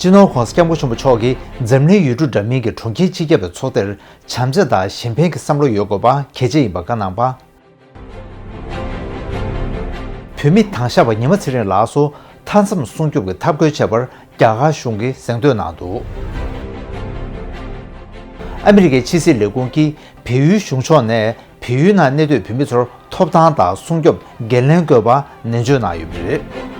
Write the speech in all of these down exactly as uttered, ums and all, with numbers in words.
སྤྱི་ནོར་༧གོང་ས་༧སྐྱབས་མགོན་ཆེན་པོ་མཆོག་གིས་འཛམ་གླིང་ཡུལ་གྲུ་འདྲ་མིན་གྱི་གྲོང་ཁྱེར་སྤྱི་ཁྱབ་པའི་ཚོགས་སྡེར་བྱམས་བརྩེ་དང་གཞན་ཕན་གྱི་བསམ་བློ་ཡོད་དགོས་པ་གལ་ཆེ་ཡིན་པ་བཀའ་གནང་བ། བོད་མི་དྭངས་ཤ་བ་ཉི་མ་ཚེ་རིང་ལགས་སུ་མཐའ་མཚམས་སྲུང་སྐྱོབ་ཀྱི་ཐབས་བཀོད་བྱས་པར་རྒྱ་གར་གཞུང་གིས་གཟེངས་བསྟོད་གནང་འདུག་ཨ་མི་རི་ཀའི་ཕྱི་སྲིད་ལས་ཁུངས་ཀྱིས་བལ་ཡུལ་གཞུང་ཕྱོགས་ནས་བལ་ཡུལ་ནང་གནས་སྡོད་བོད་མི་ཚོར་ཐོབ་ཐང་དང་སྲུང་སྐྱོབ་འགན་ལེན་དགོས་པ་ནན་བརྗོད་གནང་ཡོད་པ་རེད།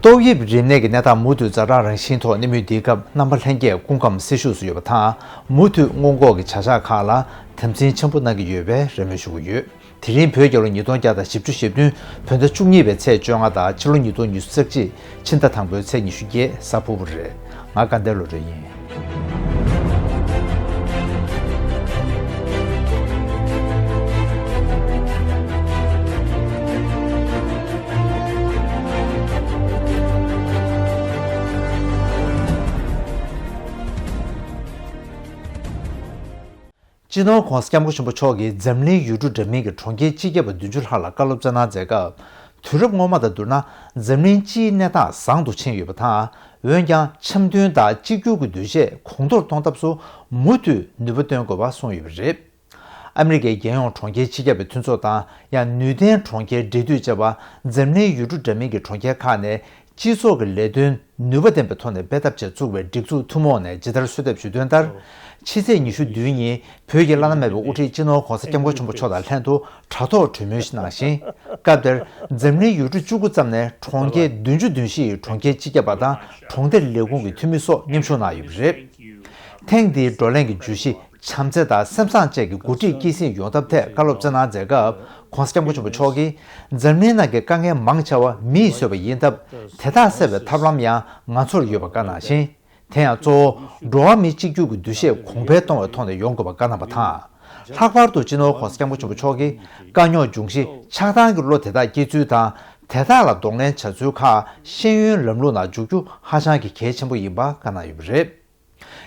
ཏོག་དབྱིབས་རིམས་ནད་ཀྱི་གནས་སྟངས་མུ་མཐུད་ཛ་དྲག་རང་བཞིན་ཐོག་གནས་མུས་འདིའི་སྐབས་རྣམ་པ་ལྷན་རྒྱས་སྐུ་ཁམས་སེལ་ཤུགས་སུ་ཡོད་པ་དང་། མུ་མཐུད་སྔོན་འགོག་གི་བྱ་གཞག་ཁག་ལ་དམ་འཛིན་ཆེན་པོ་གནང་གི་ཡོད་པའི་རེ་སྨོན་ཞུ་གི་ཡོད། དེ་རིང་བོད་རྒྱལ་ལོ་ཉིས་སྟོང་བརྒྱ་དང་བཞི་བཅུ་ཞེ་བདུན་བོད་ཟླ་བཅུ་གཉིས་པའི་ཚེས་བཅོ་ལྔ་དང་ཕྱི་ལོ་ཉིས་སྟོང་ཉི་ཤུ་རྩ་གཅིག་ཕྱི་ཟླ་དང་པོའི་ཚེས་ཉི་ཤུ་བརྒྱད་གཟའ་ཕུར་བུ་རེད། ང་དགའ་ལྡན་བློ་གྲོས་ཡིན། སྤྱི་ནོར་༧གོང་ས་༧སྐྱབས་མགོན་ཆེན་པོ་མཆོག་གིས་འཛམ་གླིང་ཡུལ་གྲུ་འདྲ་མིན་གྱི་གྲོང་ཁྱེར་སྤྱི་ཁྱབ་པ་བདུན་ཅུ་ལྷག་ལ་བཀའ་སློབ་སྩལ་གནང་མཛད་སྐབས། དུས་རབས་སྔོན་མ་དང་བསྡུར་ན་འཛམ་གླིང་སྤྱིའི་གནས་སྟངས་བཟང་དུ་ཕྱིན་ཡོད་པ་དང་། འོན་ཀྱང་འཆམ་མཐུན་དང་གཅིག་གྱུར་གྱི་འདུ་ཤེས་གོང་མཐོར་གཏོང་ཐབས་སུ་མུ་མཐུད་ནུས་པ་བཏོན་དགོས་པ་གསུངས་ཡོད་པ་རེད། ཨ་མི་རི་ཀའི་རྒྱལ་ཡོངས་གྲོང་ཁྱེར་སྤྱི་ཁྱབ་པའི་མཐུན་ཚོགས་དང་ཡང་ནུས་ལྡན་གྲོང་ཁྱེར་འབྲེལ་མཐུད་བཅས་པ་འཛམ་གླིང་ཡུལ་གྲུ་འདྲ་མིན་གྱི་གྲོང་ཁྱེར་ཁག་ནས་སྤྱི་ཚོགས་ཀྱི་ལས་དོན་ནུས་པ་ལྡན་པའི་ཐོག་ནས་སྤེལ་ཐབས་ཆེད་བཙུགས་པའི་སྒྲིག་འཛུགས་ཐུན་མོང་ནས་ཇི་ལྟར་གསོལ་འདེབས་ཞུས་དོན་ལྟར། ཕྱི་ཚེས་ཉི་ཤུ་བདུན་ཉིན་བོད་ཀྱི་བླ་ན་མེད་པའི་དབུ་ཁྲིད་སྤྱི་ནོར་༧གོང་ས་༧སྐྱབས་མགོན་ཆེན་པོ་མཆོག་དང་ལྷན་དུ་དྲ་ཐོག་གྲོས་མོལ་ཞིག་གནང་ཞིང་། སྐབས་དེར་འཛམ་གླིང་ཡུལ་གྲུ་བཅུ་དགུ་ཙམ་ནས་གྲོང་ཁྱེར་བདུན་ཅུ་དོན་བཞི་ཡི་གྲོང་ཁྱེར་སྤྱི་ཁྱབ་པ་དང་གྲོང་སྡེ་ལས་ཁུངས་ཀྱི་འཐུས་མི་སོགས་མཉམ་ཞུགས་གནང་ཡོད་པ་རེད། ཐེངས་འདིའི་བགྲོ་གླེང་གི་བརྗོད་གཞི་བྱམས་བརྩེ་དང་སེམས་བཟང་བཅས་ཀྱི་འགོ་ཁྲིད་སྐྱེད་སྲིང་ཡོང་ཐབས་ཐད་བཀའ་སློབ་སྩལ་གནང་མཛད་སྐབས། ༧གོང་ས་༧སྐྱབས་མགོན་ཆེན་པོ་མཆོག་གིས་འཛམ་གླིང་ནང་གི་དཀའ་ངལ་མང་ཆེ་བ་མིས་བཟོས་པ་ཡིན་སྟབས། དེ་དག་སེལ་བའི་ཐབས་ལམ་ཡང་ང་ཚོར་ཡོད་པ་བཀའ་གནང་ཞིང་། དེ་ཡང་གཙོ་བོ་འགྲོ་བ་མི་གཅིག་གྱུར་གྱི་འདུ་ཤེས་གོང་འཕེལ་གཏོང་བའི་ཐོག་ནས་ཡོང་དགོས་པ་བཀའ་གནང་བ་དང་། ལྷག་པར་དུ་སྤྱི་ནོར་༧གོང་ས་༧སྐྱབས་མགོན་ཆེན་པོ་མཆོག་གིས་དཀའ་རྙོག་འབྱུང་གཞི་ཆགས་སྡང་གི་བློ་དེ་དག་སྐྱེ་ཚུལ་དང་། དེ་དག་ལ་གདོང་ལེན་བྱ་ཚུལ་ཁག་ཤེས་ཡོན་ལམ་ལུགས་ནང་འཇུག་རྒྱུ་ཧ་ཅང་གི་གལ་ཆེན་པོ་ཡིན་པ་བཀའ་གནང་ཡོད་པ་རེད།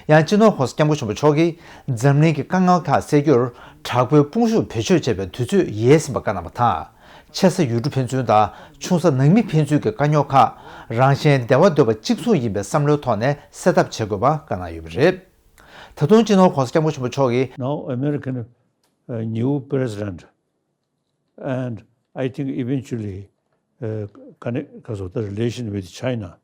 ཡང་སྤྱི་ནོར་༧གོང་ས་༧སྐྱབས་མགོན་ཆེན་པོ་མཆོག་གིས་འཛམ་གླིང་གི་དཀའ་ངལ་ཁག་སེལ་རྒྱུར་དྲག་པོའི་དཔུང་ཤུགས་བེད་སྤྱོད་བྱེད་པའི་དུས་ཚོད་ཡལ་ཟིན་པ་བཀའ་གནང་བ་དང་། ཆེ་ས་ཡུལ་གྲུ་ཕན་ཚུན་དང་ཆུང་ས་ནང་མི་ཕན་ཚུན་གྱི་དཀའ་རྙོག་ཁག་རང་གཞན་བདེ་བ་འདོད་པ་གཅིག་མཚུངས་ཡིན་པའི་བསམ་བློའི་ཐོག་ནས་སེལ་ཐབས་བྱེད་དགོས་པ་བཀའ་གནང་ཡོད་པ་རེད། ད་དུང་སྤྱི་ནོར་༧གོང་ས་༧སྐྱབས་མགོན་ཆེན་པོ་མཆོག་གིས། Now American, uh, new president and I think eventually, uh, connect, 'cause of the relation with China.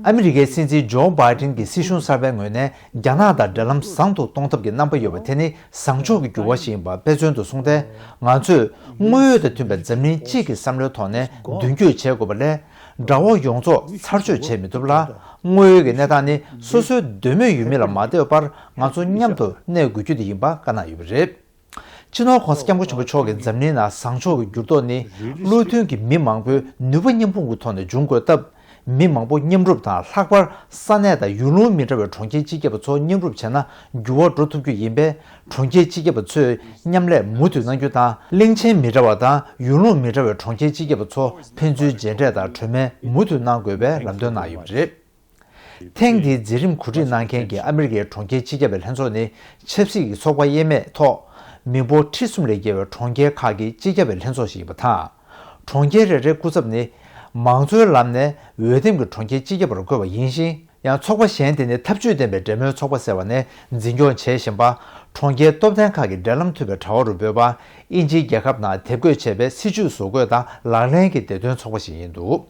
ཨ་མི་རི་ཀའི་སྲིད་འཛིན་ཇོ་བྷའི་ཏིན་གྱི་སྲིད་གཞུང་གསར་པའི་ངོས་ནས་རྒྱ་ནག་དང་འབྲེལ་ལམ་བཟང་དུ་གཏོང་ཐབས་ཀྱི་རྣམ་པ་ཡོད་པ་དེ་ནི་བཟང་ཕྱོགས་ཀྱི་འགྱུར་བ་ཞིག་ཡིན་པ་དཔེ་མཚོན་དུ་གསུངས་ཏེ། ང་ཚོས་དངོས་ཡོད་དང་མཐུན་པའི་འཛམ་གླིང་གཅིག་གི་བསམ་བློའི་ཐོག་ནས་མདུན་སྐྱོད་བྱེད་དགོས་པ་ལས། དགྲ་བོ་ཡོངས་རྫོགས་ཚར་གཅོད་བྱེད་མི་ཐུབ་ལ། དངོས་ཡོད་ཀྱི་གནས་སྟངས་ནི་སོ་སོའི་འདོད་མོས་ཡུལ་མི་ལ་མ་ལྟོས་པར་ང་ཚོ་མཉམ་དུ་གནས་དགོས་རྒྱུ་དེ་ཡིན་པ་བཀའ་གནང་ཡོད་པ་རེད། སྤྱི་ནོར་༧གོང་ས་༧སྐྱབས་མགོན་ཆེན་པོ་མཆོག་གིས་འཛམ་གླིང་ནང་བཟང་ཕྱོགས་ཀྱི་འགྱུར་ལྡོག་ནི་བློ་མཐུན་གྱི་མི་མང་པོའི་ནུས་པ་མཉམ་སྤུངས་ཀྱི་ཐོག་ནས་འབྱུང་དགོས་སྟབས། མི་མང་པོ་མཉམ་རུབ་དང་། ལྷག་པར་ས་གནས་དང་ཡུལ་ལུང་མི་འདྲ་བའི་གྲོང་ཁྱེར་སྤྱི་ཁྱབ་པ་ཚོ་མཉམ་རུབ་བྱས་ན་འགྱུར་བ་འགྲོ་ཐུབ་རྒྱུ་ཡིན་པས། གྲོང་ཁྱེར་སྤྱི་ཁྱབ་པ་ཚོས་མཉམ་ལས་མུ་མཐུད་གནང་རྒྱུ་དང་། གླིང་ཆེན་མི་འདྲ་བ་དང་ཡུལ་ལུང་མི་འདྲ་བའི་གྲོང་ཁྱེར་སྤྱི་ཁྱབ་པ་ཚོ་ཕན་ཚུན་མཇལ་འཕྲད་དང་གྲོས་མོལ་མུ་མཐུད་གནང་དགོས་པའི་ལམ་སྟོན་གནང་ཡོད་པ་རེད། ཐེངས་འདིའི་མཛད་རིམ་གོ་སྒྲིག་གནང་མཁན་གྱི་ཨ་མི་རི་ཀའི་གྲོང་ཁྱེར་སྤྱི་ཁྱབ་པའི་ལྷན་ཚོགས་ནི་ཆབ་སྲིད་ཀྱི་ཚོགས་པ་དབྱེ་མེད་ཐོག་མི་འབོར་ཁྲི་གསུམ་ལས་བརྒལ་བའི་གྲོང་ཁྱེར་ཁག་གི་སྤྱི་ཁྱབ་པའི་ལྷན་ཚོགས་ཤིག་ཡིན་པ་དང་། གྲོང་ཁྱེར་རེ་རེའི་སྐུ་ཚབ་ནི་མང་གཙོའི་ལམ་ནས་འོས་འདེམས་ཀྱི་གྲོང་ཁྱེར་སྤྱི་ཁྱབ་པར་བསྐོས་པ་ཡིན་ཞིང་། ཡང་ཚོགས་པ་གཞན་དེ་ནི་འཐབ་ཇུས་ལྡན་པའི་འབྲེལ་མོལ་ཚོགས་པ་ཟེར་བ་ནས་འཛིན་སྐྱོང་བྱེད་བཞིན་པ། གྲོང་ཁྱེར་སྟོབས་ལྡན་ཁག་གི་འབྲེལ་ལམ་མཐུད་པའི་དྲ་བ་རུ་འབོད་པ། དབྱིན་ཇིའི་རྒྱལ་ཁབ་ནང་དེབ་འགོད་བྱས་པའི་སྲིད་ཇུས་བཟོ་འགོད་དང་ལག་ལེན་གྱི་བདེ་དོན་ཚོགས་པ་ཞིག་ཡིན་འདུག་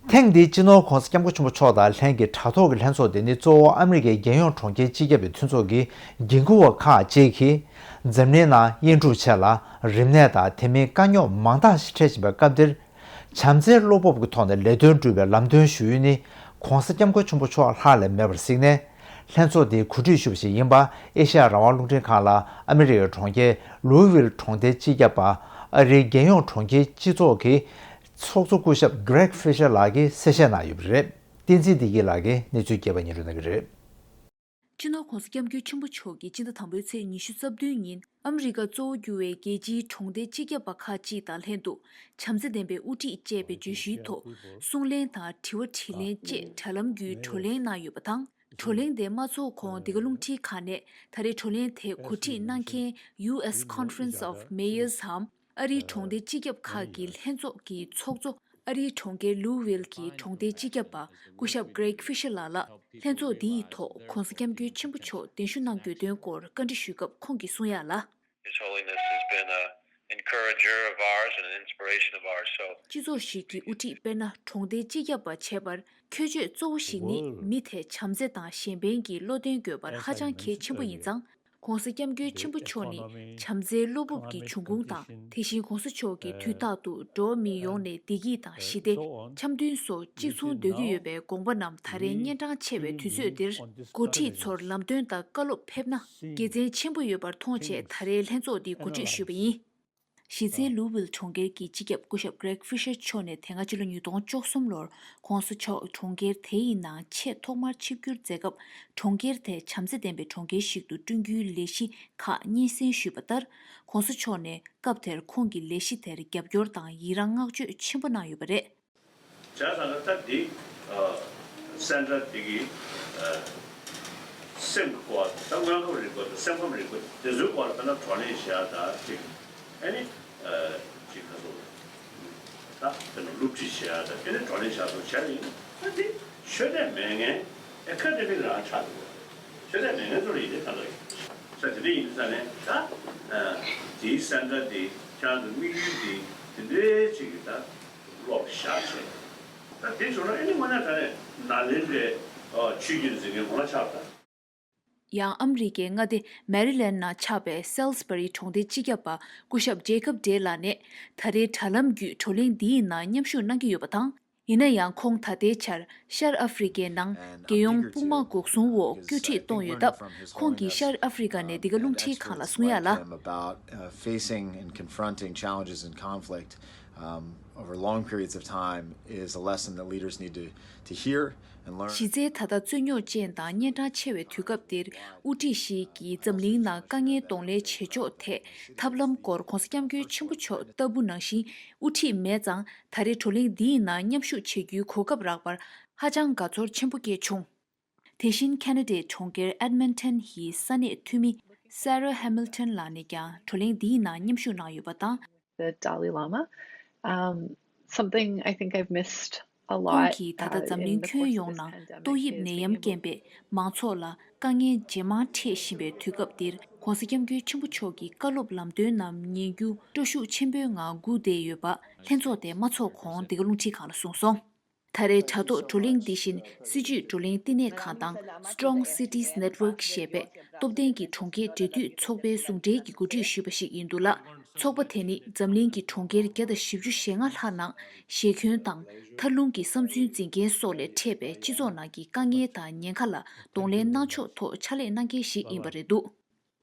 ཐེངས་འདིའི་སྤྱི་ནོར་༧གོང་ས་༧སྐྱབས་མགོན་ཆེན་པོ་མཆོག་དང་ལྷན་གྱི་དྲ་ཐོག་གི་ལྷན་ཚོགས་འདི་ནི་གཙོ་བོ་ཨ་མི་རི་ཀའི་རྒྱལ་ཡོངས་གྲོང་ཁྱེར་སྤྱི་ཁྱབ་པའི་མཐུན་ཚོགས་ཀྱི་འགན་འཁུར་བ་ཁག་ཅིག་གིས་འཛམ་གླིང་ནང་དབྱེ་འཁྲུག་ཆེ་ལ། རིམས་ནད་དང་དེ་མིན་དཀའ་རྙོག་མང་དག་ཞིག་འཕྲད་བཞིན་པའི་སྐབས་འདིར། བྱམས་བརྩེའི་བློ་སྤོབས་ཀྱི་ཐོག་ནས་ལས་དོན་སྒྲུབ་པའི་ལམ་སྟོན་ཞུ་ཡུལ་ནི་༧གོང་ས་༧སྐྱབས་མགོན་ཆེན་པོ་མཆོག་ལྷག་ལས་མེད་པར་གཟིགས་ནས། ལྷན་ཚོགས་འདིའི་གོ་སྒྲིག་ཞུ་བ་ཞིག་ཡིན་པ་ཨེ་ཤ་ཡ་རང་དབང་རླུང་འཕྲིན་ཁང་ལ་ཨ་མི་རི་ཀའི་གྲོང་ཁྱེར་ལུའི་ཝིལ་གྲོང་སྡེའི་སྤྱི་ཁྱབ་པ་ཨ་རིའི་རྒྱལ་ཡོངས་གྲོང་ཁྱེར་སྤྱི་ཚོགས་ཀྱི་ཚོགས་གཙོ་སྐུ་ཞབས་Greg Fisher་ལགས་ཀྱིས་གསལ་བཤད་གནང་ཡོད་པ་རེད། བསྟན་འཛིན་བདེ་སྐྱིད་ལགས་ཀྱིས་གནས་ཚུལ་རྒྱས་པ་སྙན་སྒྲོན་གནང་གི་རེད། སྤྱི་ནོར་༧གོང་ས་༧སྐྱབས་མགོན་ཆེན་པོ་མཆོག་གིས་སྤྱི་ཟླ་དང་པོའི་ཚེས་ཉི་ཤུ་རྩ་བདུན་ཉིན་ཨ་མི་རི་ཀ་གཙོ་བོ་གྱུར་བའི་རྒྱལ་སྤྱིའི་གྲོང་སྡེ་སྤྱི་ཁྱབ་པ་ཁག་ཅིག་དང་ལྷན་དུ་བྱམས་བརྩེ་ལྡན་པའི་དབུ་ཁྲིད་ཅེས་པའི་བརྗོད་གཞིའི་ཐོག་གསུང་གླེང་དང་དྲི་བ་དྲིས་ལན་བཅས་དྲ་ལམ་བརྒྱུད་བགྲོ་གླེང་གནང་ཡོད་པ་དང་། བགྲོ་གླེང་དེ་མ་ཚོགས་གོང་འདི་ག་རླུང་འཕྲིན་ཁང་ནས་ད་རེས་བགྲོ་གླེང་དེ་གོ་སྒྲིག་གནང་མཁན་ཡུ་ཨེས་Conference of Mayors་འམ་ཨ་རིའི་གྲོང་སྡེ་སྤྱི་ཁྱབ་ཁག་གི་ལྷན་ཚོགས་ཀྱི་ཚོགས་གཙོ་ ཨ་རིའི་གྲོང་ཁྱེར་ལུའུ་ཝིལ་གྱི་གྲོང་སྡེའི་སྤྱི་ཁྱབ་པ་སྐུ་ཞབས་Greg Fisher་ལགས་ལ་ལྷན་ཚོགས་འདི་ཡི་ཐོག་༧གོང་ས་༧སྐྱབས་མགོན་ཆེན་པོ་མཆོག་གདན་ཞུ་གནང་དགོས་དོན་སྐོར་བཀའ་འདྲི་ཞུས་སྐབས་ཁོང་གིས་གསུང་ཡ་ལ། His Holiness has been a encourager of ours and an inspiration of ours. So སྤྱི་ཚོགས་ཤིག་གི་དབུ་ཁྲིད་དཔེར་ན་གྲོང་སྡེའི་སྤྱི་ཁྱབ་པ་བྱེད་པར་ཁྱད་ཆོས་གཙོ་བོ་ཞིག་ནི་མི་དེ་བྱམས་བརྩེ་དང་གཞན་ཕན་གྱི་བློ་གདེང་དགོས་པར་ཧ་ཅང་གལ་ཆེན་པོ་ཡིན་ཙང་། ༧གོང་ས་༧སྐྱབས་མགོན་ཆེན་པོ་མཆོག་ནི་བྱམས་བརྩེའི་བློ་སྤོབས་ཀྱི་འབྱུང་ཁུངས་དང་། དེ་བཞིན་༧གོང་ས་མཆོག་གིས་དུས་རྟག་ཏུ་འགྲོ་བ་མི་ཡོངས་ནས་བདེ་སྐྱིད་དང་ཞི་བདེ། འཆམ་མཐུན་སོགས་གཅིག་མཚུངས་འདོད་ཀྱི་ཡོད་པའི་དགོངས་པ་རྣམས་ད་རེས་གཉན་འཕྲང་ཆེ་བའི་དུས་ཚོད་འདིར་འགོ་ཁྲིད་ཚོར་ལམ་སྟོན་དང་བཀའ་སློབ་ཕེབས་ན་དགེ་མཚན་ཆེན་པོ་ཡོད་པར་མཐོང་བྱས། ད་རེས་ལྷན་ཚོགས་འདི་གོ་སྒྲིག་ཞུས་པ་ཡིན། གཞི་རྩའི་ལུའུ་ཝིལ་གྲོང་ཁྱེར་གྱི་སྤྱི་ཁྱབ་སྐུ་ཞབས་Greg Fisher་མཆོག་ནས་དེ་སྔ་ཕྱི་ལོ་ཉིས་སྟོང་བཅུ་གསུམ་ལོར་༧གོང་ས་མཆོག་གྲོང་ཁྱེར་དེ་ཡི་ནང་ཆེས་ཐོག་མར་ཆིབས་བསྒྱུར་མཛད་སྐབས། གྲོང་ཁྱེར་དེ་བྱམས་བརྩེ་ལྡན་པའི་གྲོང་ཁྱེར་ཞིག་ཏུ་བསྐྲུན་རྒྱུའི་ལས་གཞི་ཁག་སྙན་སེང་ཞུས་པ་ལྟར། ༧གོང་ས་མཆོག་ནས་སྐབས་དེར་ཁོང་གི་ལས་གཞི་དེར་རྒྱབ་སྐྱོར་དང་ཡི་རང་བསྔགས་བརྗོད་ཆེན་པོ་གནང་ཡོད་པ་རེད། བྱས་ཙང་ད་འདི་ཨ་སེན་ཊར་འདི་གི་ཨ་སེམས་ཀྱི་སྐོར་ད་དངོས་ཁམས་རིག་པ་དང་སེམས་ཁམས་རིག་པ་དེ་ཚོའི་སྐོར་ལ་དཔེར་ན་བགྲོ་གླེང་བྱེད་ཡ་ད་ཅིག་ཨ་ནི་ཨ་ཅིག་ག་ཚོད་ད་དཔེར་ན་སློབ་ཁྲིད་བྱེད་ཡ་ད་ཨ་ནི་བགྲོ་གླེང་བྱེད་ཡ་ཚོ་བྱས་ཡིན་ད་འདི་ཆོས་དད་མེད་མཁན་ཨེ་ཁ་ཌེ་མིག་རང་ཆགས་འདུག་ཆོས་དད་མེད་མཁན་ཚོ་ལ་ཡིན་དེ་ག་འདྲ་ཡིན་ས་དེ་འདྲ་ཡིན་ས་ནས་ད་ཨ་དེའི་སེན་ཊར་འདི་ཁྱེད་རང་ཚོ་དམིགས་ཡུལ་འདི་དེ་འདྲའི་ཅིག་གི་ད། ལོག་བཞག་བྱས། ད་དེ་བྱུང་ན་ཨ་ནི་དངོས་གནས་དྲང་གནས་ནཱ་ལེནྡྲའི་ཨ་ཆོས་བརྒྱུད་འཛིན་མཁན་ངོ་མ་ཆགས་པ་དང་། ཡང་ཨ་མི་རི་ཀའི་མངའ་སྡེ་མེ་རི་ལེན་ནང་ཆགས་པའི་སེལ་སི་བ་རི་གྲོང་སྡེའི་སྤྱི་ཁྱབ་པ་སྐུ་ཞབས་ཇེ་ཀབ་ཌེ་ལགས་ནས་ད་རེས་དྲ་ལམ་བརྒྱུད་བགྲོ་གླེང་འདིའི་ནང་མཉམ་ཞུགས་གནང་གི་ཡོད་པ་དང་། ཡིན་ན་ཡང་ཁོང་ད་ལྟའི་ཆར་ཤར་ཨ་ཧྥེ་རི་ཀའི་ནང་རྒྱལ་ཡོངས་དཔུང་དམག་འགོག་སྲུང་འོག་བཀོད་ཁྲིད་གཏོང་ཡོད་སྟབས། ཁོང་གིས་ཤར་ཨ་ཧྥེ་རི་ཀ་ནས་འདི་ག་རླུང་འཕྲིན་ཁང་ལ་གསུང་ཡ་ལ། About uh, facing and confronting challenges in conflict um, over long periods of time is a lesson that leaders need to, to hear and learn. གཞི་རྩའི་ད་ལྟ་རྩོད་རྙོག་ཅན་དང་གཉན་འཕྲང་ཆེ་བའི་དུས་སྐབས་འདིར། དབུ་ཁྲིད་ཞིག་གིས་འཛམ་གླིང་ནང་དཀའ་ངལ་གདོང་ལེན་བྱེད་ཕྱོགས་ཐད་ཐབས་ལམ་སྐོར་༧གོང་ས་༧སྐྱབས་མགོན་ཆེན་པོ་མཆོག་ལྟ་བུ་ནང་བཞིན་དབུ་ཁྲིད་མེད་ཙང་། ད་རེས་བགྲོ་གླེང་འདིའི་ནང་མཉམ་ཞུགས་བྱེད་རྒྱུའི་གོ་སྐབས་རག་པར་ཧ་ཅང་དགའ་ཚོར་ཆེན་པོ་སྐྱེས་བྱུང་། དེ་བཞིན་ཁེ་ན་ཌའི་གྲོང་ཁྱེར་ཨེཌ་མོན་ཊོན་ཡི་ས་གནས་འཐུས་མི་སེ་ར་ཧེ་མིལ་ཊོན་ལགས་ནས་ཀྱང་བགྲོ་གླེང་འདིའི་ནང་མཉམ་ཞུགས་གནང་ཡོད་པ་དང་། The Dalai Lama, um, something I think I've missed a lot. ཁོང་གིས་ད་ལྟ་འཛམ་གླིང་ཁྱོན་ཡོངས་ནང་ཏོག་དབྱིབས་ནད་ཡམས་རྐྱེན་པས་མང་ཚོགས་ལ་དཀའ་ངལ་ཇེ་མང་འཕྲད་བཞིན་པའི་དུས་སྐབས་འདིར། ༧གོང་ས་༧སྐྱབས་མགོན་ཆེན་པོ་མཆོག་གི་བཀའ་སློབ་ལམ་སྟོན་རྣམས་ཉན་རྒྱུ་སྤྲོ་ཤུགས་ཆེན་པོའི་ངང་སྒུག་བསྡད་ཡོད་པ་ལྷན་ཚོགས་དེ་མ་ཚོགས་གོང་འདི་ག་རླུང་འཕྲིན་ཁང་ལ་གསུངས་སོང་། ད་རེས་དྲ་ཐོག་བགྲོ་གླེང་འདི་བཞིན་སྲིད་བྱུས་བགྲོ་གླེང་བསྟི་གནས་ཁང་དང་Strong Cities Network ཞེས་པའི་སྟོབས་ལྡན་གྱི་གྲོང་ཁྱེར་འབྲེལ་མཐུད་ཚོགས་པའི་ཟུང་འབྲེལ་གྱིས་གོ་སྒྲིག་ཞུས་པ་ཞིག་ཡིན་འདུག་ལ། ཚོགས་པ་དེ་ནི་འཛམ་གླིང་གི་གྲོང་ཁྱེར་བརྒྱ་དང་བཞི་བཅུ་ཞེ་ལྔ་ལྷག་ནང་གཞས་ཁྱོན་དང་མཐར་ལྷུང་གི་བསམ་ཚུལ་འཛིན་མཁན་སོགས་ལས་འཕྲད་པའི་སྤྱི་ཚོགས་ནང་གི་དཀའ་ངལ་དང་ཉེན་ཁ་ལ་གདོང་ལེན་གནང་ཕྱོགས་ཐོག་ཕྱག་ལས་གནང་མཁན་ཞིག་ཡིན་པ་རེད་འདུག་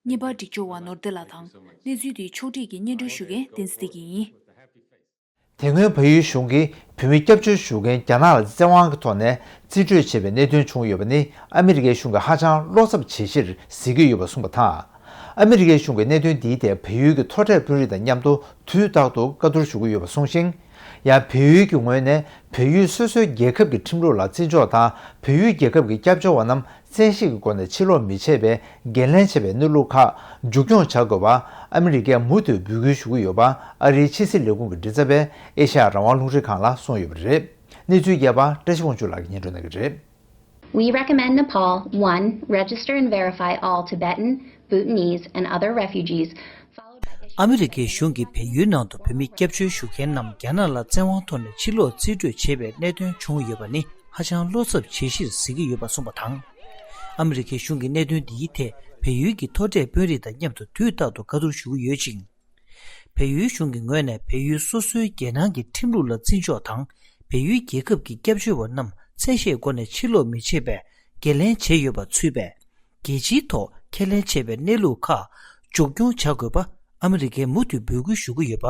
བརྙན་པར་སྒྲིག་སྦྱོར་བ་ནོར་བདེ་ལགས་དང་། གནས་ཚུལ་དེ་ཕྱོགས་སྒྲིག་གིས་སྙན་སྒྲོན་ཞུ་མཁན་བསྟན་འཛིན་བདེ་སྐྱིད་ཡིན། དེ་སྔོན་བལ་ཡུལ་གཞུང་གིས་བོད་མི་སྐྱབས་བཅོལ་ཞུ་མཁན་རྒྱ་ནག་ལ་བཙན་དབང་གི་ཐོག་ནས་རྩིས་སྤྲོད་བྱས་པའི་གནད་དོན་བྱུང་ཡོད་པ་ནི། ཨ་མི་རི་ཀའི་གཞུང་གིས་ཧ་ཅང་བློ་འཚབ་བྱེད་གཞིར་གཟིགས་ཀྱི་ཡོད་པ་གསུངས་པ་དང་། ཨ་མི་རི་ཀའི་གཞུང་གིས་གནད་དོན་འདིའི་ཐད་བལ་ཡུལ་གྱི་མཐོ་གྲས་དཔོན་རིགས་དང་མཉམ་དུ་དུས་རྟག་ཏུ་བཀའ་བསྡུར་ཞུ་གི་ཡོད་པ་གསུངས་ཤིང་། ཡང་བལ་ཡུལ་གྱི་ངོས་ནས་བལ་ཡུལ་སོ་སོའི་རྒྱལ་ཁབ་ཀྱི་ཁྲིམས་ལུགས་ལ་བརྩི་འཇོག་དང་། བལ་ཡུལ་རྒྱལ་ཁབ་ཀྱི་སྐྱབས་བཅོལ་བ་རྣམས་བཙན་ཤེད་ཀྱི་སྒོ་ནས་ཕྱིར་ལོག་མི་བྱེད་པའི་འགན་ལེན་བྱས་པའི་གནས་ལུགས་ཁག་མཇུག་སྐྱོང་བྱ་དགོས་པ། ཨ་མི་རི་ཀས་མུ་མཐུད་འབོད་སྐུལ་ཞུ་གི་ཡོད་པ། ཨ་རིའི་ཕྱི་སྲིད་ལས་ཁུངས་ཀྱི་མགྲིན་ཚབ་པས་ཨེ་ཤ་ཡ་རང་དབང་རླུང་འཕྲིན་ཁང་ལ་གསུངས་ཡོད་པ་རེད། གནས་ཚུལ་རྒྱས་པ་བཀྲ་ཤིས་དབང་ཕྱུག་ལགས་ཀྱིས་སྙན་སྒྲོན་གནང་གི་རེད། We recommend Nepal, one, register and verify all Tibetan, Bhutanese, and other refugees, followed by issue ཨ་མི་རི་ཀའི་གཞུང་གིས་བལ་ཡུལ་ནང་དུ་བོད་མི་སྐྱབས་བཅོལ་ཞུ་མཁན་རྣམས་རྒྱ་ནག་ལ་བཙན་དབང་ཐོག་ནས་ཕྱིར་ལོག་རྩིས་སྤྲོད་བྱས་པའི་གནད་དོན་བྱུང་ཡོད་པ་ནི་ཧ་ཅང་བློ་འཚབ་བྱེད་གཞིར་གཟིགས་ཀྱི་ཡོད་པ་གསུངས་པ་དང་། ཨ་མི་རི་ཀའི་གཞུང་གིས་གནད་དོན་འདིའི་ཐད་བལ་ཡུལ་གྱི་མཐོ་གྲས་དཔོན་རིགས་དང་མཉམ་དུ་དུས་རྟག་ཏུ་བཀའ་བསྡུར་ཞུ་གི་ཡོད་ཅིང་། བལ་ཡུལ་གཞུང་གི་ངོས་ནས་བལ་ཡུལ་སོ་སོའི་རྒྱལ་ནང་གི་ཁྲིམས་ལུགས་ལ་བརྩི་འཇོག་དང་། བལ་ཡུལ་རྒྱལ་ཁབ་ཀྱི་སྐྱབས་བཅོལ་བ་རྣམས་བཙན་ཤེད་སྒོ་ནས་ཕྱིར་ལོག་མི་བྱེད་པའི་འགན་ལེན་བྱས་ཡོད་པ་ཚུད་པའི་རྒྱལ་སྤྱིའི་ཐོག་ཁས་ལེན་བྱས་པའི་གནས་ལུགས་ཁག་མཇུག་སྐྱོང་བྱ་དགོས་པ་ཨ་མི་རི་ཀས་མུ་མཐུད་འབོད་སྐུལ་ཞུ་གི་ཡོད་པ།